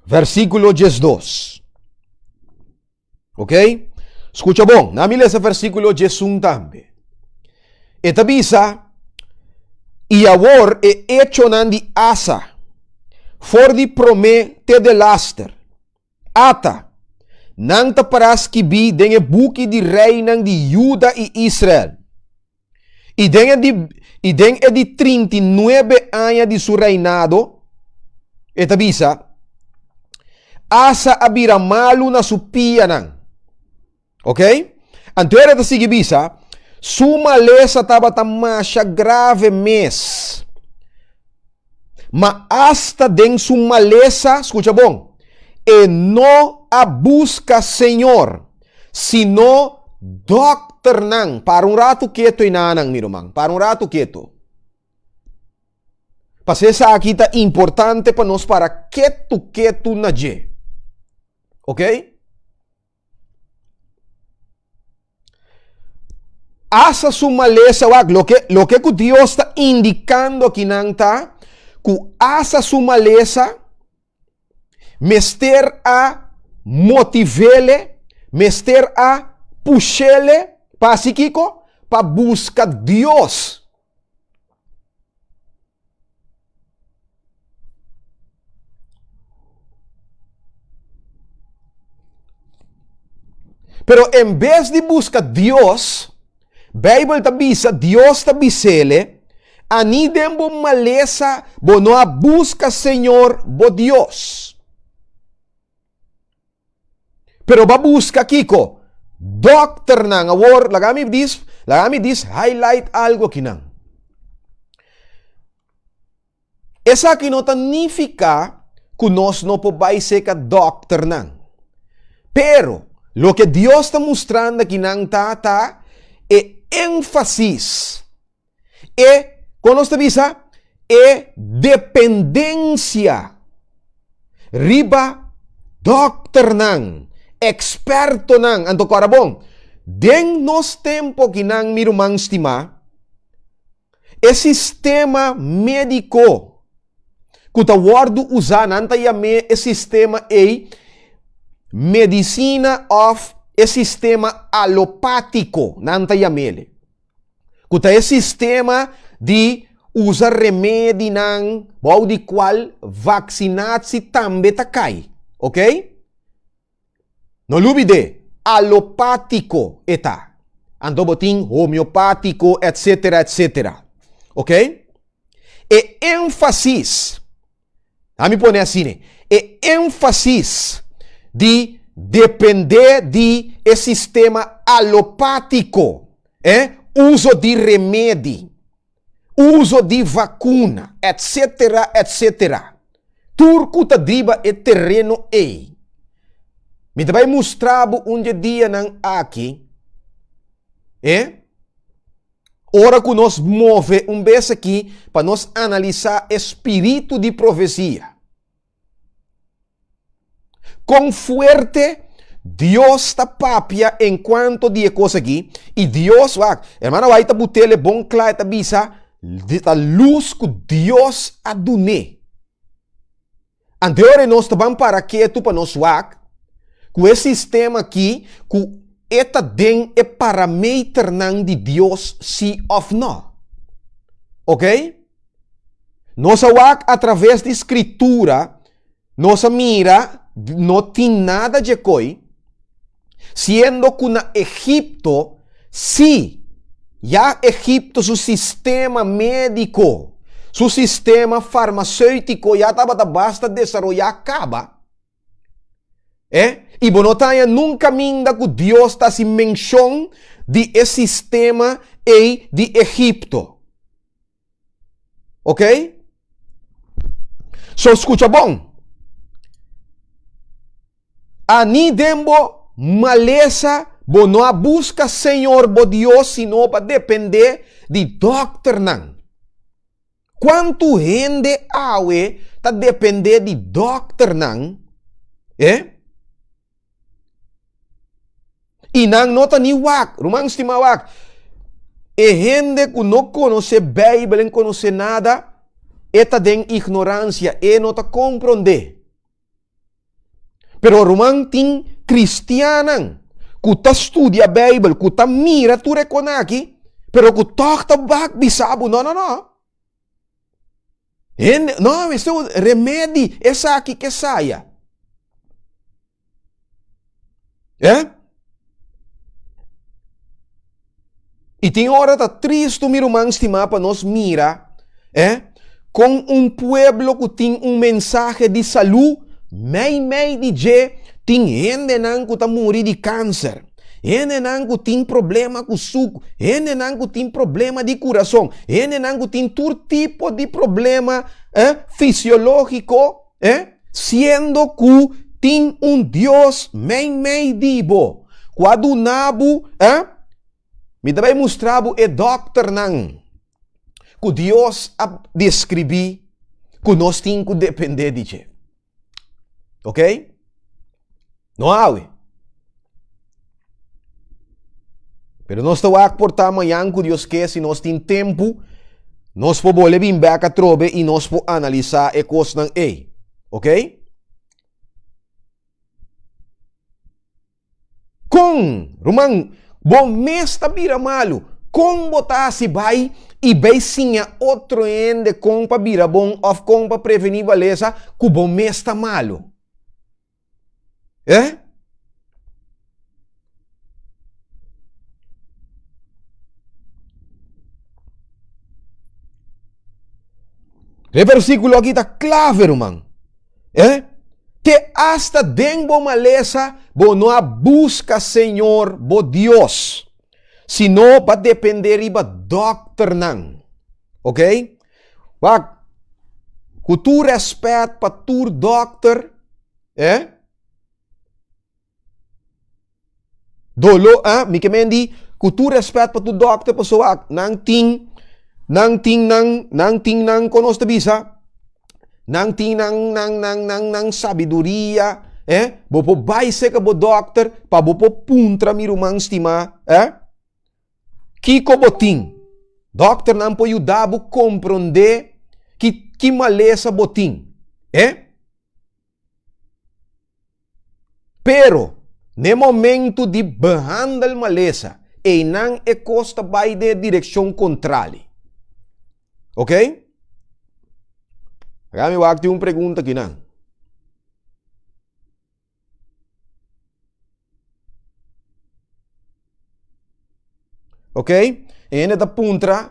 versíkulo 12. Ok? Skucha bon, na mi lesa versíkulo 11 tambe. E ta bisa, I awor e echonan di Asa, for di promé te delaster, ata, nan ta pará skibí den e buki di reinan di Juda i Israel. I den e di, i den e di 39 aña di su reinado, e ta bisa, Asa a bira malu na su pianan. Ok? Anto e ta sigui bisa, su malesa tabata masha grave mes. Ma asta den su malesa, skucha bon, e no a buska Señor, sino dòkternan. Para un ratu ketu enanan, mi ruman. Para un ratu ketu. Pasobra esaki ta importante pa nos para ketu ketu na dje. Ok? Asa su malesa, wak, loke, loke ku Dios ta indikando akinan ta ku asa su malesa mester a motivele, mester a pushele pa hasi kiko? Pa buska Dios. Pero en bes di buska Dios, Bijbel ta bisa, Dios ta bisele, Ani den bo malesa bo no a buska Señor bo Dios. Pero ba buska kiko? Dokternan. Awor, laga mi dis, laga mi dis highlight algo akinan. Esaki no ta nifiká ku nos no por bai seka dòkternan. Pero, loke Dios ta mustrando akinan ta ta e énfasis E, kon nos ta bisa? E dependensia riba dòkternan, ekspertonan. Anto kòrda bon, den nos tempu akinan, mi ruman stimá, e sistema médiko ku ta wòrdu usá, nan ta yam'é e sistema ei medisina òf e sistema alopátiko, nan ta yam'é. ku ta e sistema di usa remedinan bou di kual vaksinatsi tambe ta kai, ok? No lubid'é, alopátiko e ta. Anto bo tin homeopátiko etsetera etsetera, ok? E énfasis Ami pone asina, e énfasis di dependé di e sistema alopátiko, eh, uso di remedi, uso di vakuna, etsetera, etsetera. Tur ku ta driba e tereno ei. Mi ta bai mustra bo un dje dianan aki, eh, Ora ku nos move un bes aki pa nos analisá e spiritu di profesia, kon fuerte Dios ta papia enkuanto di e kos aki, i Dios, wak, hermana White ta but'el e bon kla, e ta bisa, ta lus ku Dios a dun'é. Anteor nos ta ban para ketu pa nos wak ku e sistema aki ku e ta den e parameternan di Dios si òf nò. Ok? Nos a wak atraves di Skritura, nos a mira no tin nada dje koi, Siendo ku na Egipto, sí, ya Egipto su sistema médiko, su sistema farmasèutiko ya tabata basta desaroyá kaba. E, i bo no ta haña nunka kaminda ku Dios ta hasi menshon di e sistema ei di Egipto. Ok? So skucha bon. Ani den bo malesa bo no a buska Señor bo Dios sino pa depende di dokternan. Kuantu hende awe ta depende di dokternan, eh? I nan no ta ni wak, ruman stima wak. E hende ku no konosé Beibel en konosé nada, e ta den ignoransia, e no ta komprondé. Pero ruman tin kristiannan ku ta studia Beibel, ku ta mira tur e konaki, Pero ku tòg ta bak bisa bo, no, no, no. Hende, no, mester remedi esaki ke saya. Eh? I tin ora ta tristu, mi ruman stimá, pa nos mira, eh, kon un pueblo ku tin un mensahe di salú, meimei di dje tin hendenan ku ta muri di kanser, hendenan ku tin problema ku suku, hendenan ku tin problema di kurason, hendenan ku tin tur tipo di problema, eh, fisiológiko, Eh, siendo ku tin un Dios meimei di bo, ku a duna bo, eh, mi ta bai mustra bo e dòkternan ku Dios a deskribí ku nos tin ku dependé di dje. Ok? No awe. Pero nos ta wak por ta mañan ku Dios ke si nos tin tempu, nos por bole bin bek atrobe i nos por analisá e kosnan ei. Ok? Kon, ruman, bo mes ta bira malu? Kon bo ta hasi bai i bai siña otro hende kon pa bira bon òf kon pa prevení balesa ku bo mes ta malu? Eh? E versíkulo aki ta klave, ruman. Eh? Te asta den bo malesa bo no a buska Señor bo Dios, sino ba depende riba dòkternan. Ok? Wak, ku tur rèspèt pa tur dòkter, eh? Doló, eh? Mi ke men di, ku tur rèspèt pa tur dòkter, pasobra wak, nan tin, nan tin nan, nan tin nan, kon nos ta bisa? Nan tin nan, nan, nan, nan, nan sabiduria, eh? Bo por bai serka bo dòkter pa bo por puntra mi ruman stimá, eh? Kiko bo tin? Dòkternan por yuda bo komprondé ki ki malesa bo tin, e? Pero, n'e momentu di behandel malesa, einan e kos ta bai den e direkshon kontrali. Oké? Laga mi wak tin un pregunta akinan. Ok, e hende ta puntra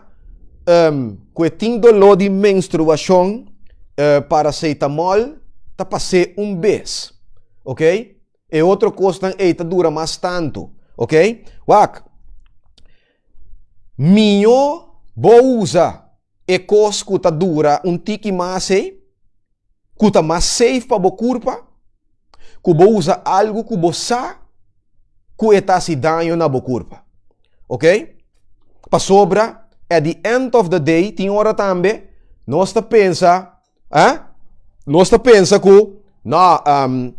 um, ku e tin doló di menstruashon, uh, paracetamol ta pas'é un bes. Ok, e otro kosnan ei ta dura mas tantu. Ok, wak, mihó bo usa e kos ku ta dura un tiki mas ei, ku ta mas safe pa bo kurpa, ku bo usa algu ku bo sa ku e ta hasi daño na bo kurpa. Ok? Pasobra at the end of the day tin ora tambe nos ta pensa, eh, nos ta pensa ku no, um,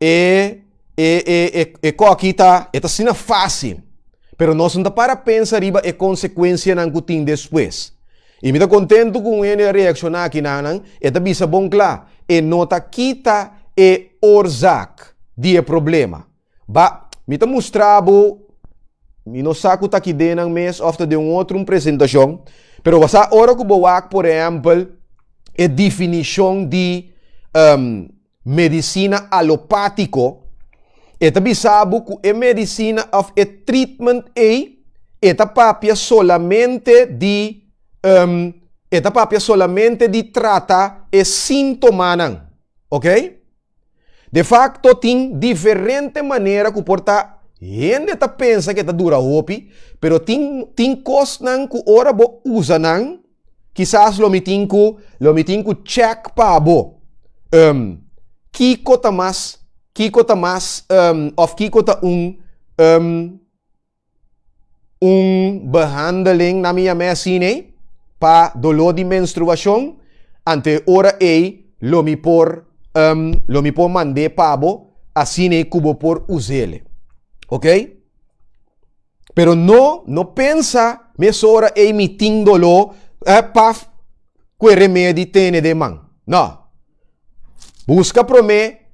E e e e e koki ta e ta asina fásil, pero nos no ta para pensa riba e konsekuensianan ku tin despues. I mi ta kontentu ku un hende a reakshoná akinanan, e ta bisa bon kla, e no ta kita e oorzaak di e problema. Ba, mi ta mustra bo, mi no sa ku ta aki den nan mes òf ta den un otro un presentashon, pero bo sa ora ku bo wak por ehèmpel e definishon di Medisina alopátiko, e ta bisa bo ku e medisina òf e treatment ei e ta papia solamente di e ta papia solamente di trata e síntomanan, oke. De fakto tin diferente manera ku por ta hende ta pensa ku e ta dura hopi, pero tin tin kosnan ku ora bo usa nan Kisas lo mi tin ku lo mi tin ku check pa bo um kiko ta mas kiko ta mas um of kiko ta un um un behandeling na mi yam'é asina ei pa doló di menstruashon anto e ora ei lo mi por um lo mi por mand'é pa bo asina ei ku bo por us'el oke. Pero no, no pensa mesora ei mi tin doló, eh, paf, ku e remedi tene den man. No. Buska promé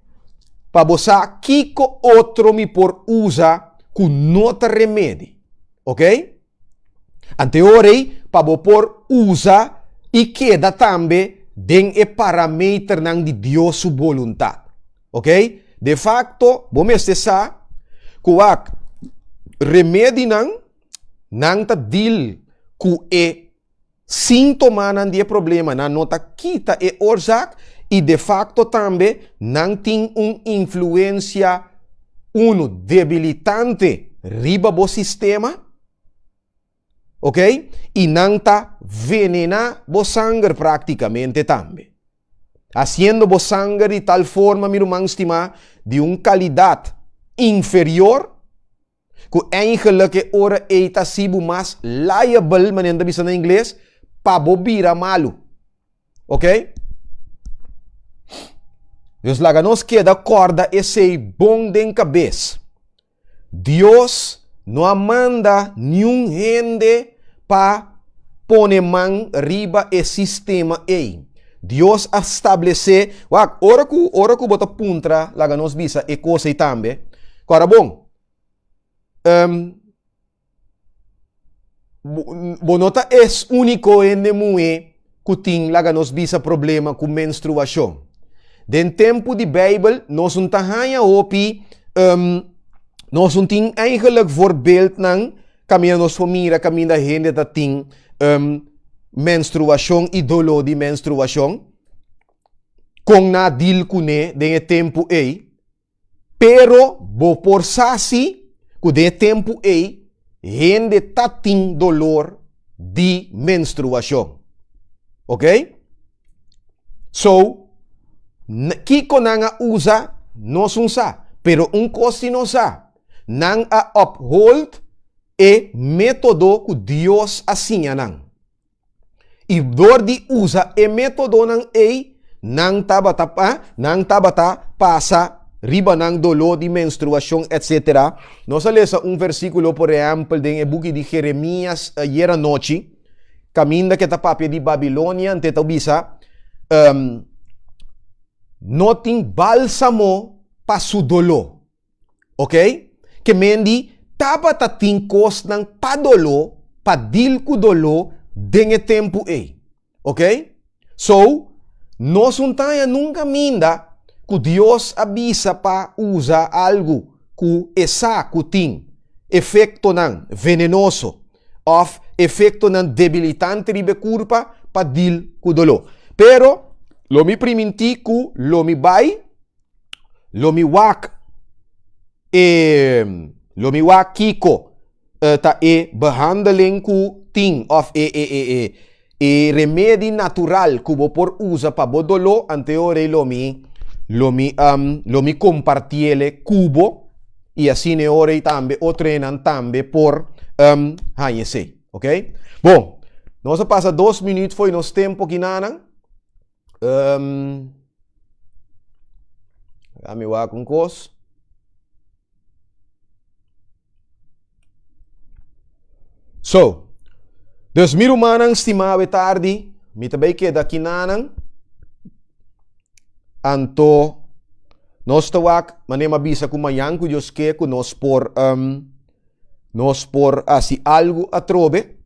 pa bo sa kiko otro mi por usa ku no ta remedi. Ok? Ante ora ei pa bo por usa i keda tambe den e parameternan di Dios su boluntat. Ok? De facto, bo mester sa ku wak remedinan nan ta deal ku e síntomanan di e problema, nan no ta kita e oorzaak i de facto tambe nan tin un influencia unu debilitante riba bo sistema. Ok? I nan ta venená bo sanger práktikamente tambe. Hasiendo bo sanger di tal forma, mi ruman stimá, di un kalidat inferior, ku eigenlijk e ora ei ta hasi bo mas liable, manera nan ta bisa na ingles, pa bo bira malu. Ok? Dus laga nos keda kòrda esei bon den kabes. Dios no a manda niun hende pa pone man riba e sistema ei. Dios a stablesé, wak, ora ku, ora ku bo ta puntra, laga nos bisa e kos ei tambe, kòrda bon, um, Bo no ta es úniko hende muhé ku tin, laga nos bisa, problema ku menstruashon. Den tempu di Beibel nos no ta haña hopi, nos no tin eigenlijk voorbeeldnan kaminda nos por mira kaminda hende ta tin menstruashon i doló di menstruashon, kon nan a deal kuné den e tempu ei. Pero bo por sa si ku den e tempu ei hende ta tin dolor di menstruashon. Ok? So, kiko nan a usa nos un sa, pero un kos si nos sa, nan a uphold e método ku Dios a siña nan. I dor di usa e métodonan ei, nan tabata pa nan tabata pasa riba nan doló di menstruashon, etsetera. Nos a lesa un versíkulo, por ehèmpel, den e buki di Jeremías ayer anochi, kaminda ke ta papia di Babilonia, ante ta bisa, No tin bálsamo pa su doló. Ok? Ke men di tabata tin kosnan pa doló, pa dil ku doló den e tempu ei. Ok? So, nos un taña nunka minda ku Dios a bisa pa usa algu ku e sa ku tin efektonan venenoso òf efektonan debilitante riba e kurpa pa dil ku doló. Pero, lo mi primintí ku lo mi bai. Lo mi wak e lo mi wak kiko ta e behandeling ku tin òf e e e e e remedi natural ku bo por usa pa bo doló, ante ora ei lo mi lo mi lo mi kompartiele ku bo i asina e ora ei tambe otronan tambe por haña esei, oke. Bon, nos a pasa dos minüt fo'i nos tempu kinanan. Um, mi wak un kos. So, dus mi rumannan stimá awe tardi, mi ta bai keda kinanan. Anto, nos ta wak, manera mi a bisa ku mañan ku Dios ke ku nos por um, Nos por hasi algu atrobe,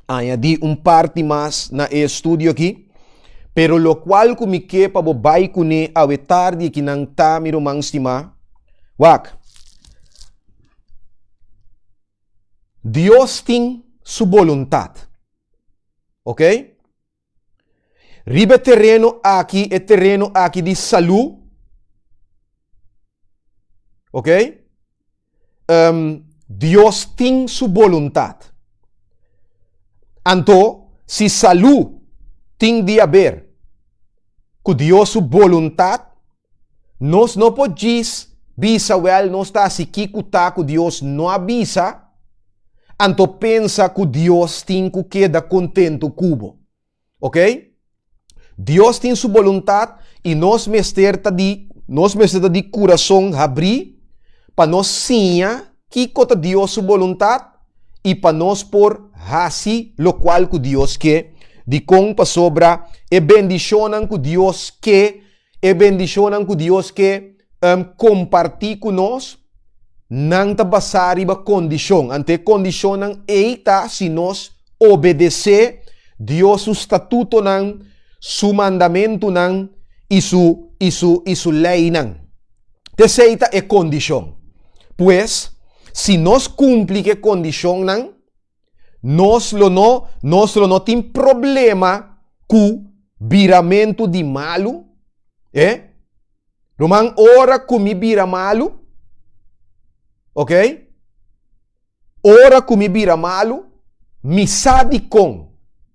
añadí un parti mas na e estudio aki, pero lokual ku mi ke pa bo bai kuné awe tardi akinan ta, mi ruman stimá, wak, Dios tin su boluntat, oke? Riba e tereno aki, e tereno aki di salú, ok? Um, Dios tin su boluntat. Anto, si salú tin di haber ku Dios su boluntat, nos no por djis bisa wèl nos ta hasi kiko ta ku Dios no a bisa, anto pensa ku Dios tin ku keda kontentu ku bo. Ok? Dios tin su boluntat i nos mester ta di nos mester ta di kurason habrí pa nos siña kiko ta Dios su boluntat i pa nos por hasi lokual ku Dios ke. Dikon? Pasobra e bendishonnan ku Dios ke, e bendishonnan ku Dios ke kompartí ku nos. Nan ta basá riba kondishon. Anto e kondishonnan ei ta si nos obedesé Dios su statutonan, su mandamentunan i su i su i su leinan. T'esei ta e kondishon. Pues, si nos kumpli ku e kondishonnan, nos lo no nos lo no tin problema ku biramentu di malu, e. Ruman, ora ku mi bira malu, ok? Ora ku mi bira malu, mi sa dikon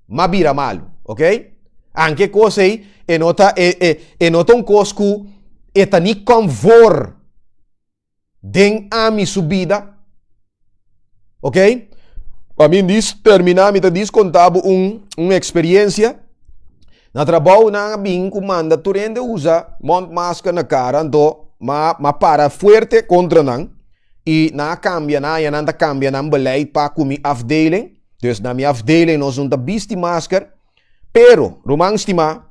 m'a bira malu, ok? Anke kos ei, e no ta, e, e, e no ta un kos ku e ta ni konfor den ami su bida. Ok? Pa mi dis termina, mi ta dis konta bo un, un eksperiencia. Na trabou nan a bin ku manda tur hende usa mondmasker na kara, anto ma, ma para fuerte kontra nan i nan a kambia nan, ya nan ta kambia nan beleid pa ku mi afdeling. Dus na mi afdeling nos no ta bisti masker. Pero, ruman stimá,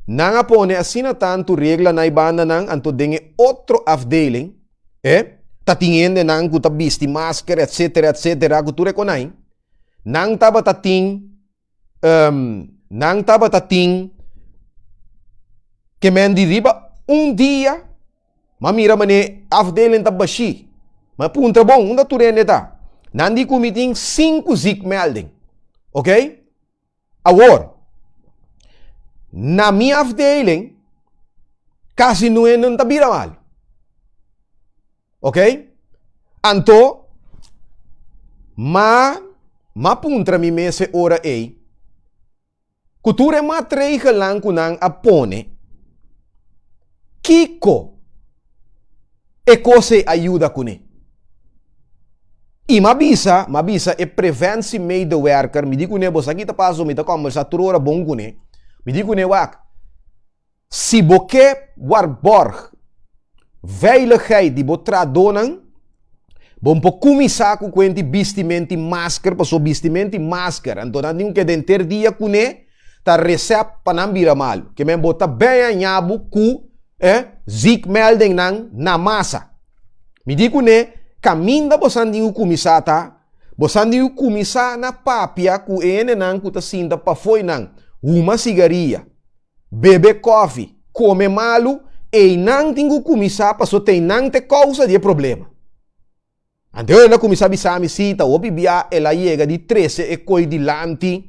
nan a pone asina tantu regla na e bandanan, anto den e otro afdeling, e, ta tin hendenan ku ta bisti masker, etsetera, etsetera, ku tur e konai. Nan tabata tin, nan tabata tin ke men di riba un dia, m'a mira manera afdeling ta bashí. M'a puntra, Bon, unda tur hende ta? Nan di ku mi tin sinku ziekmelding. Oké? Awor, na mi afdeling, kasi no hende ta bira mal. Ok? Anto, ma, ma puntra mi mes e ora ei, ku tur e matregelnan ku nan a pone, kiko E kos ei a yuda kuné. I m'a bisa, m'a bisa e preventiemedewerker, mi di kuné, bo sa ki ta pasa, mi ta kòmbersá tur ora bon kuné. Mi di kuné, wak, si bo ke warbòrg veiligheid di bo trahadónan, bo por kuminsá ku kuenti bistimenti masker, pasobra bistimenti masker, anto nan tin ku keda henter dia kuné, Ta recept pa nan bira malu. Ke men bo ta beña ñabu ku e ziekmeldingnan na masa. Mi di kuné, kaminda bosan tin ku kuminsá ta, bosan tin ku kuminsá na papia ku e hendenan ku ta sinta pafoi nan, huma sigaria, bebe kòfi, kome malu, einan tin ku kuminsá pasobra ta einan ta e kousa di e problema. Anto el a kuminsá bisa mi, Sí, ta hopi bia el a yega di trese e koi dilanti.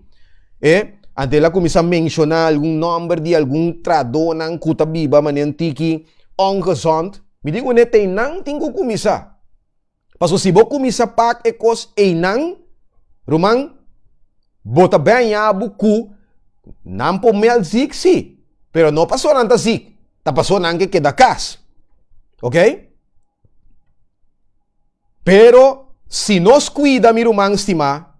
E, anto el a kuminsá menshoná algun nòmber di algun trahadónan ku ta biba manera un tiki ongezond. Mi di kuné, ta einan tin ku kuminsá. Pasobra si bo kuminsá pak e kos einan, ruman, bo ta bèña bo ku nan por mèld zik, sí, pero no pasobra nan ta zik, ta pasobra nan ke keda kas. Oké? Pero si nos cuida, mi ruman stimá,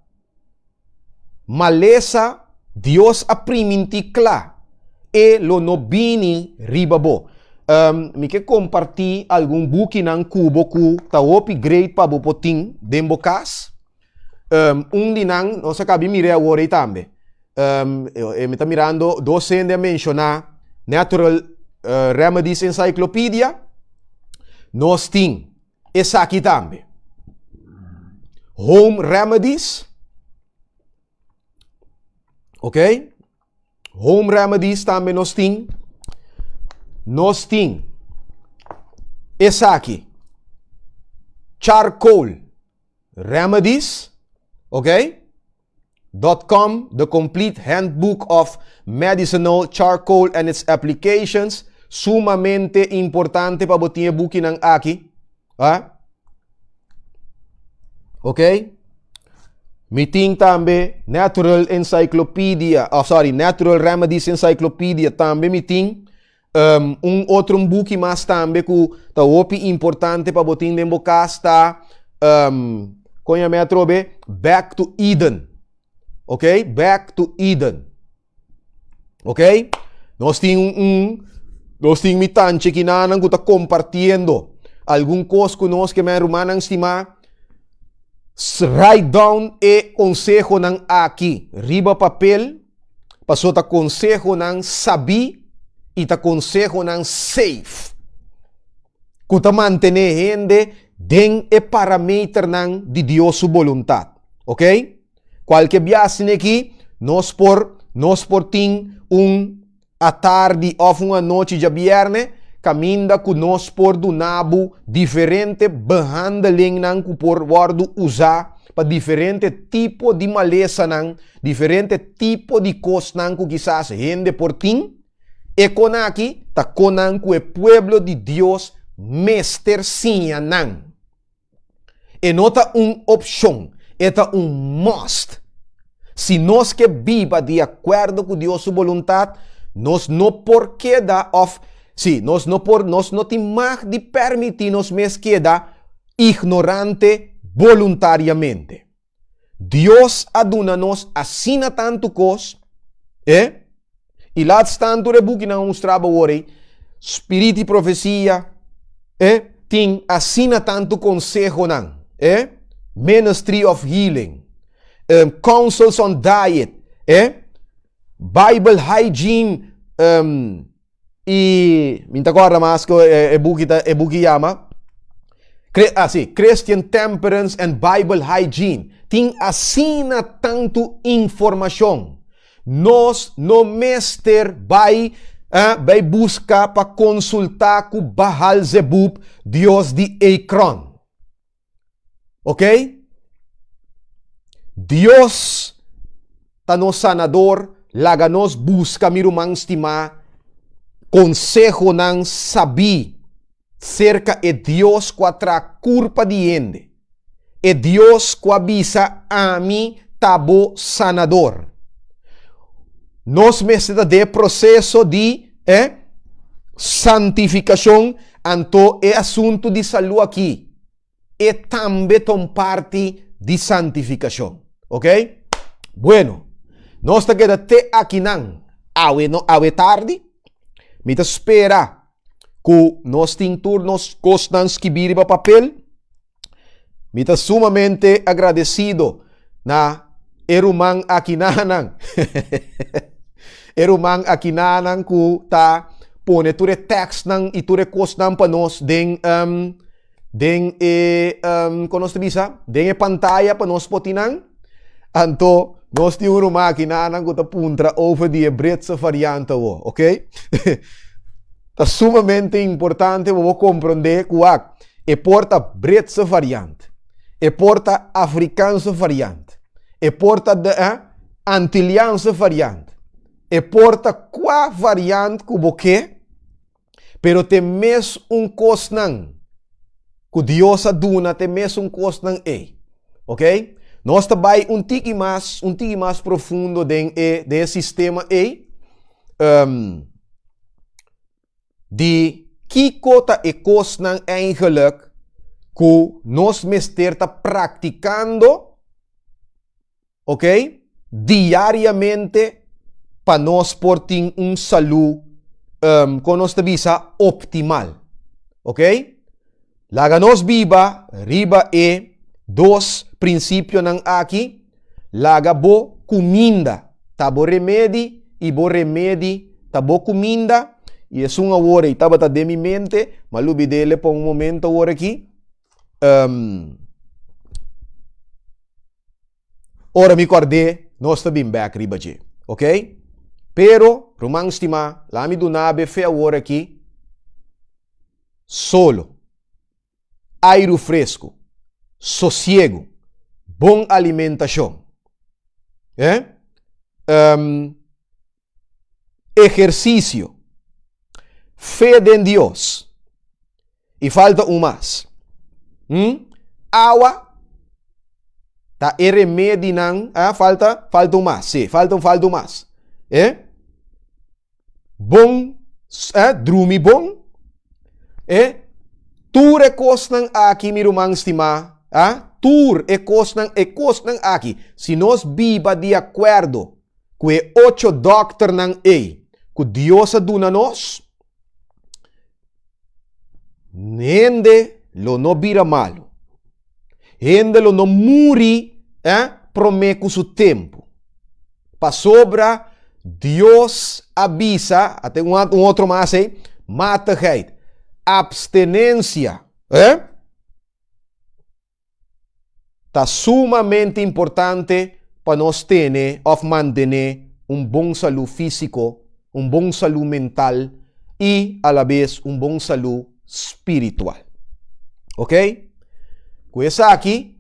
malesa Dios a primintí cla, e lo no bini riba bo. Um, mi ke compartí algun bukinan cu bo cu ta hopi great pa bo por tin den bo cas. Um, un di nan, nos a cabi mir'é awor ei tambe. Um, e mi ta mirando dos hende a menshoná Natural uh, Remedies Encyclopedia. Nos tin esaki tambe. Home Remedies. Ok? Home Remedies tambe nos tin. Nos tin esaki. Charcoal Remedies. Ok? Dot com, The Complete Handbook of Medicinal Charcoal and Its Applications, sumamente importante pa bo tin e bukinan aki. Ah? Ok? Mi tin tambe Natural Encyclopedia, oh sorry, Natural Remedies Encyclopedia tambe mi tin. Um, un otro un buki mas tambe ku ta hopi importante pa bo tin den bo kas ta um, kon yama atrobe? Back to Eden. Ok? Back to Eden. Ok? Nos tin un, un nos tin mi tanche kinanan ku ta kompartiendo algun kos ku nos ke men rumannan stimá. Write down e konsehonan aki riba papel. Paso ta konsehonan sabí i ta konsehonan safe ku ta mantené hende Den e parameternan di Dios su boluntat. Ok? Kualke bia asina aki, nos por nos por tin un atardi òf un anochi djabièrnè kaminda ku nos por duna bo diferente behandelingnan ku por wòrdu usá pa diferente tipo di malesanan, diferente tipo di kosnan ku kisas hende por tin. E kon aki ta konnan ku e pueblo di Dios mester siña nan. E no ta un opshon, e ta un must. Si nos ke biba di akuerdo ku Dios su boluntat, nos no por keda òf, sí, nos no por, nos no tin mag di pèrmití nos mes keda ignorante boluntariamente. Dios a duna nos asina tantu kos, e? I laat staan tur e bukinan a mustra bo awor ei, Spirit i Profesia, e? Tin asina tantu konsehonan, e? Ministry of Healing, um, Counsels on Diet, e? Bible Hygiene, um, I mi ta kòrda mas ku e buki ta e buki yama ah si, Christian Temperance and Bible Hygiene. Tin asina tantu informashon. Nos no mester bai eh, bai buska pa konsultá ku Baal-zebub, dios di Ekron. Ok? Dios ta nos sanador, laga nos buska, mi ruman stimá, konsehonan sabí serka e Dios ku a traha kurpa di hende, e Dios ku a bisa, Ami ta bo sanador. Nos mester ta den e proseso di e santifikashon, anto e asuntu di salú aki e tambe ta un parti di santifikashon. Ok? Bueno, nos ta keda te akinan awe no awe tardi. Mi ta spera ku nos tin tur nos kosnan skibí riba papel. Mi ta sumamente agradesido na e ruman akinanan. E ruman akinanan ku ta pone tur e tekstnan i tur e kosnan pa nos den um, den e um, kon nos ta bisa? Den e pantaya pa nos por tin nan. Anto nos tin un ruman akinanan ku ta puntra over di e Britse variant awo, ok? Ta sumamente importante pa bo komprondé ku wak E por ta Britse variant, e por ta Afrikaanse variant, e por ta de eh, Antiliaanse variant, e por ta kua variant ku bo ke, pero t'e mes un kosnan ku Dios a duna, t'e mes un kosnan ei. Ok? Nos ta bai un tiki mas, un tiki mas profundo den e, den e sistema ei. Um, Di kiko ta e kosnan eigenlijk ku nos mester ta praktikando, ok, diariamente pa nos por tin un salú, um, kon nos ta bisa, optimal, ok? Laga nos biba riba e dos prinsipionan aki, Laga bo kuminda ta bo remedi i bo remedi ta bo kuminda. I esun awor ei tabata den mi mente, m'a lubid'ele pa un momento awor aki. Um, ora mi kòrd'é, nos ta bin bèk riba dje. Ok? Pero, ruman stimá, laga mi duna bo e fe awor aki, solo. Airu fresku, sosiegu, bon alimentashon, eh, um, ehersisio, fe den Dios, i falta un mas. Hm? Awa ta e remedinan, ah, falta, falta un mas, sí, falta un, falta un mas. Eh? Bon, eh, drumi bon. Eh, tur e kosnan aki, mi ruman stimá, ah, tur e kosnan, e kosnan aki, si nos biba di akuerdo ku e ocho dòkternan ei ku Dios a duna nos, hende lo no bira malu. Hende lo no muri, eh, promé ku su tempu. Pasobra Dios a bisa, a ten un otro mas ei, matigheid, abstenencia, eh? Ta sumamente importante pa nos tene òf mantené un bon salú físiko, un bon salú mental i alabes un bon salú spiritual. Ok? Ku esaki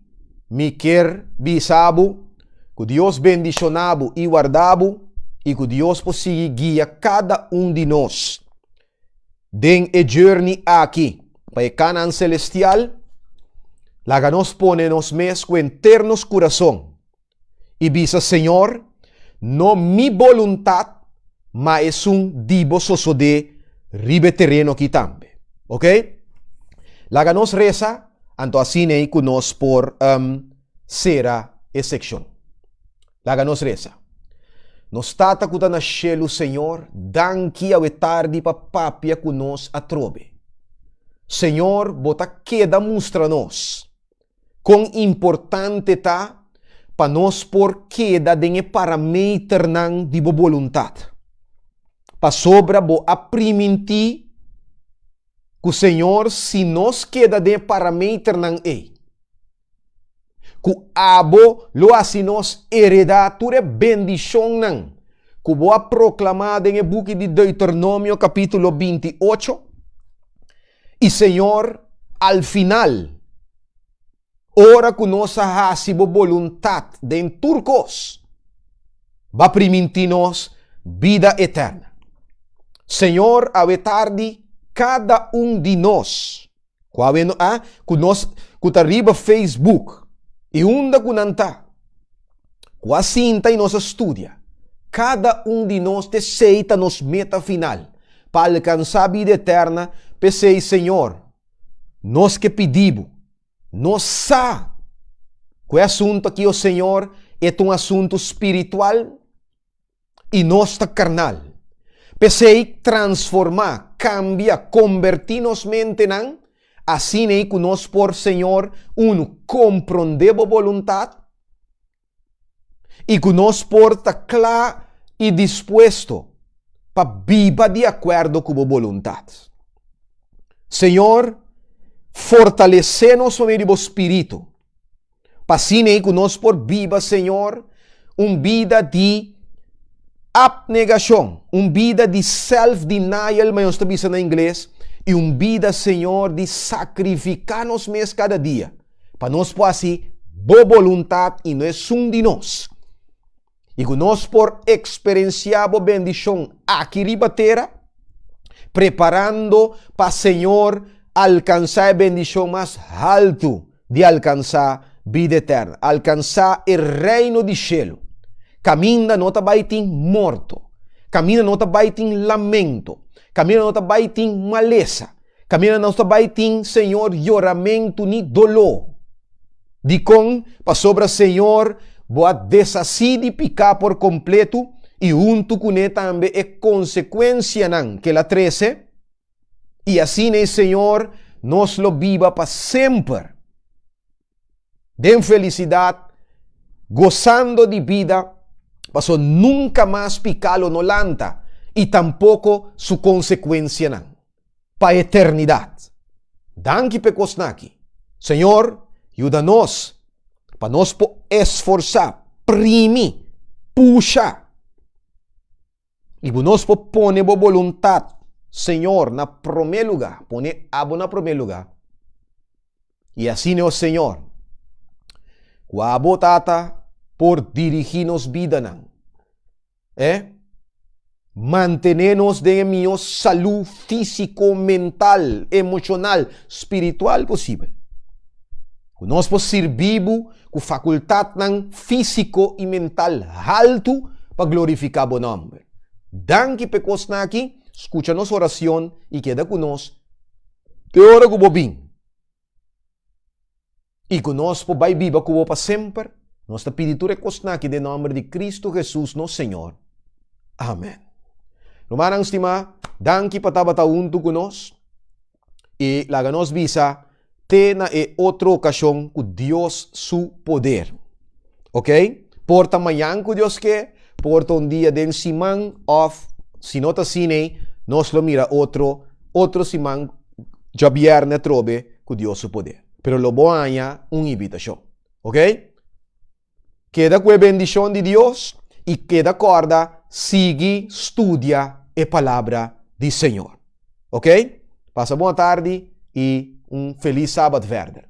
mi kier bisa bo ku Dios bendishoná bo i warda bo i ku Dios por sigui guia kada un di nos Den e journey aki pa e Canaan celestial, laga nos pone nos mes cu henter nos curason y bisa, Señor, no mi boluntad, ma esun di Bo sosode riba e tereno aki tambe. Ok? Laga nos resa, anto asina ei cu nos por cera e seccion. Laga nos resa. Nos Tata ku ta na shelu, Señor, danki awe tardi pa papia ku nos atrobe. Señor, bo ta keda mustra nos kon importante ta pa nos por keda den e parameternan di bo boluntat. Pasobra bo a primintí ku, Señor, si nos keda den e parameternan ei, Ku abo lo hasi nos heredá tur e bendishonnan ku bo a proklamá den e buki di Deuteronomio kapítulo 28. I Señor, al final, ora ku nos a hasi bo boluntat den tur kos, bo a primintí nos bida eterna. Señor, awe tardi kada un di nos Ku awe no a ku nos ku ta riba Facebook i unda ku nan ta, ku a sinta i nos a studia, kada un di nos ta esei ta nos meta final pa alkansá bida eterna, p'esei Señor nos ke pidi bo, nos sa ku e asuntu aki o Señor e ta un asuntu spiritual, i nos ta karnal. P'esei, transformá, kambia, kombertí nos mentenan, asina ei ku nos por, Señor, unu, komprondé bo boluntat, i ku nos por ta kla i dispuesto pa biba di akuerdo ku bo boluntat. Señor, fortalesé nos pa medio di bo spiritu. Pa asina ei ku nos por biba, Señor, un bida di abnegashon, un bida di self-denial, ma nos ta bisa na ingles, i un bida, Señor, di sakrifiká nos mes kada dia, pa nos por hasi Bo boluntat i no esun di nos. I ku nos por eksperensiá Bo bendishon aki riba tera, preparando pa Señor alkansá e bendishon mas haltu di alkansá bida eterna, alkansá e Reino di shelu, kaminda no ta bai tin morto, kaminda no ta bai tin lamento, kaminda no ta bai tin malesa, kaminda no ta bai tin, Señor, yoramentu ni doló. Dikon? Pasobra, Señor, bo a deshasí di piká por kompletu i huntu kuné tambe e konsekuensianan ku el a trese. I asina e Señor nos lo biba pa semper den felisidat, gosando di bida, pasobra nunka mas piká lo no lanta i tampoko su konsekuensianan, pa eternidat. Danki pa e kosnan aki. Señor, yuda nos pa nos por esforsá, primi, pusha. I ku nos por pone bo boluntat, Señor, na promé lugá, pone abo na promé lugá. I asina, o Señor, ku abo, Tata, por dirigí nos bidanan, eh, mantené nos den e mihó salú físiko, mental, emoshonal, spiritual posibel. Ku nos por sirbi bo ku fakultatnan físiko i mental haltu pa glorifiká bo nòmber. Danki pa e kosnan aki. Skucha nos orashon i keda ku nos te ora ku bo bin i ku nos por bai biba ku bo pa semper. Nos ta pidi tur e kosnan aki den nòmber di Kristu Hesus nos Señor. Amèn. Rumannan stimá, danki pa tabata huntu ku nos. I laga nos bisa te na e otro okashon ku Dios su poder. Ok? Por ta mañan ku Dios ke, por ta un dia den siman òf si no ta asina ei, nos lo mira otro otro siman djabièrnè atrobe ku Dios su poder. Pero lo bo haña un invitashon. Ok? Keda ku e bendishon di Dios i keda kòrda sigui studia e Palabra di Señor. Ok? Pasa bon atardi i un felis sabat verder.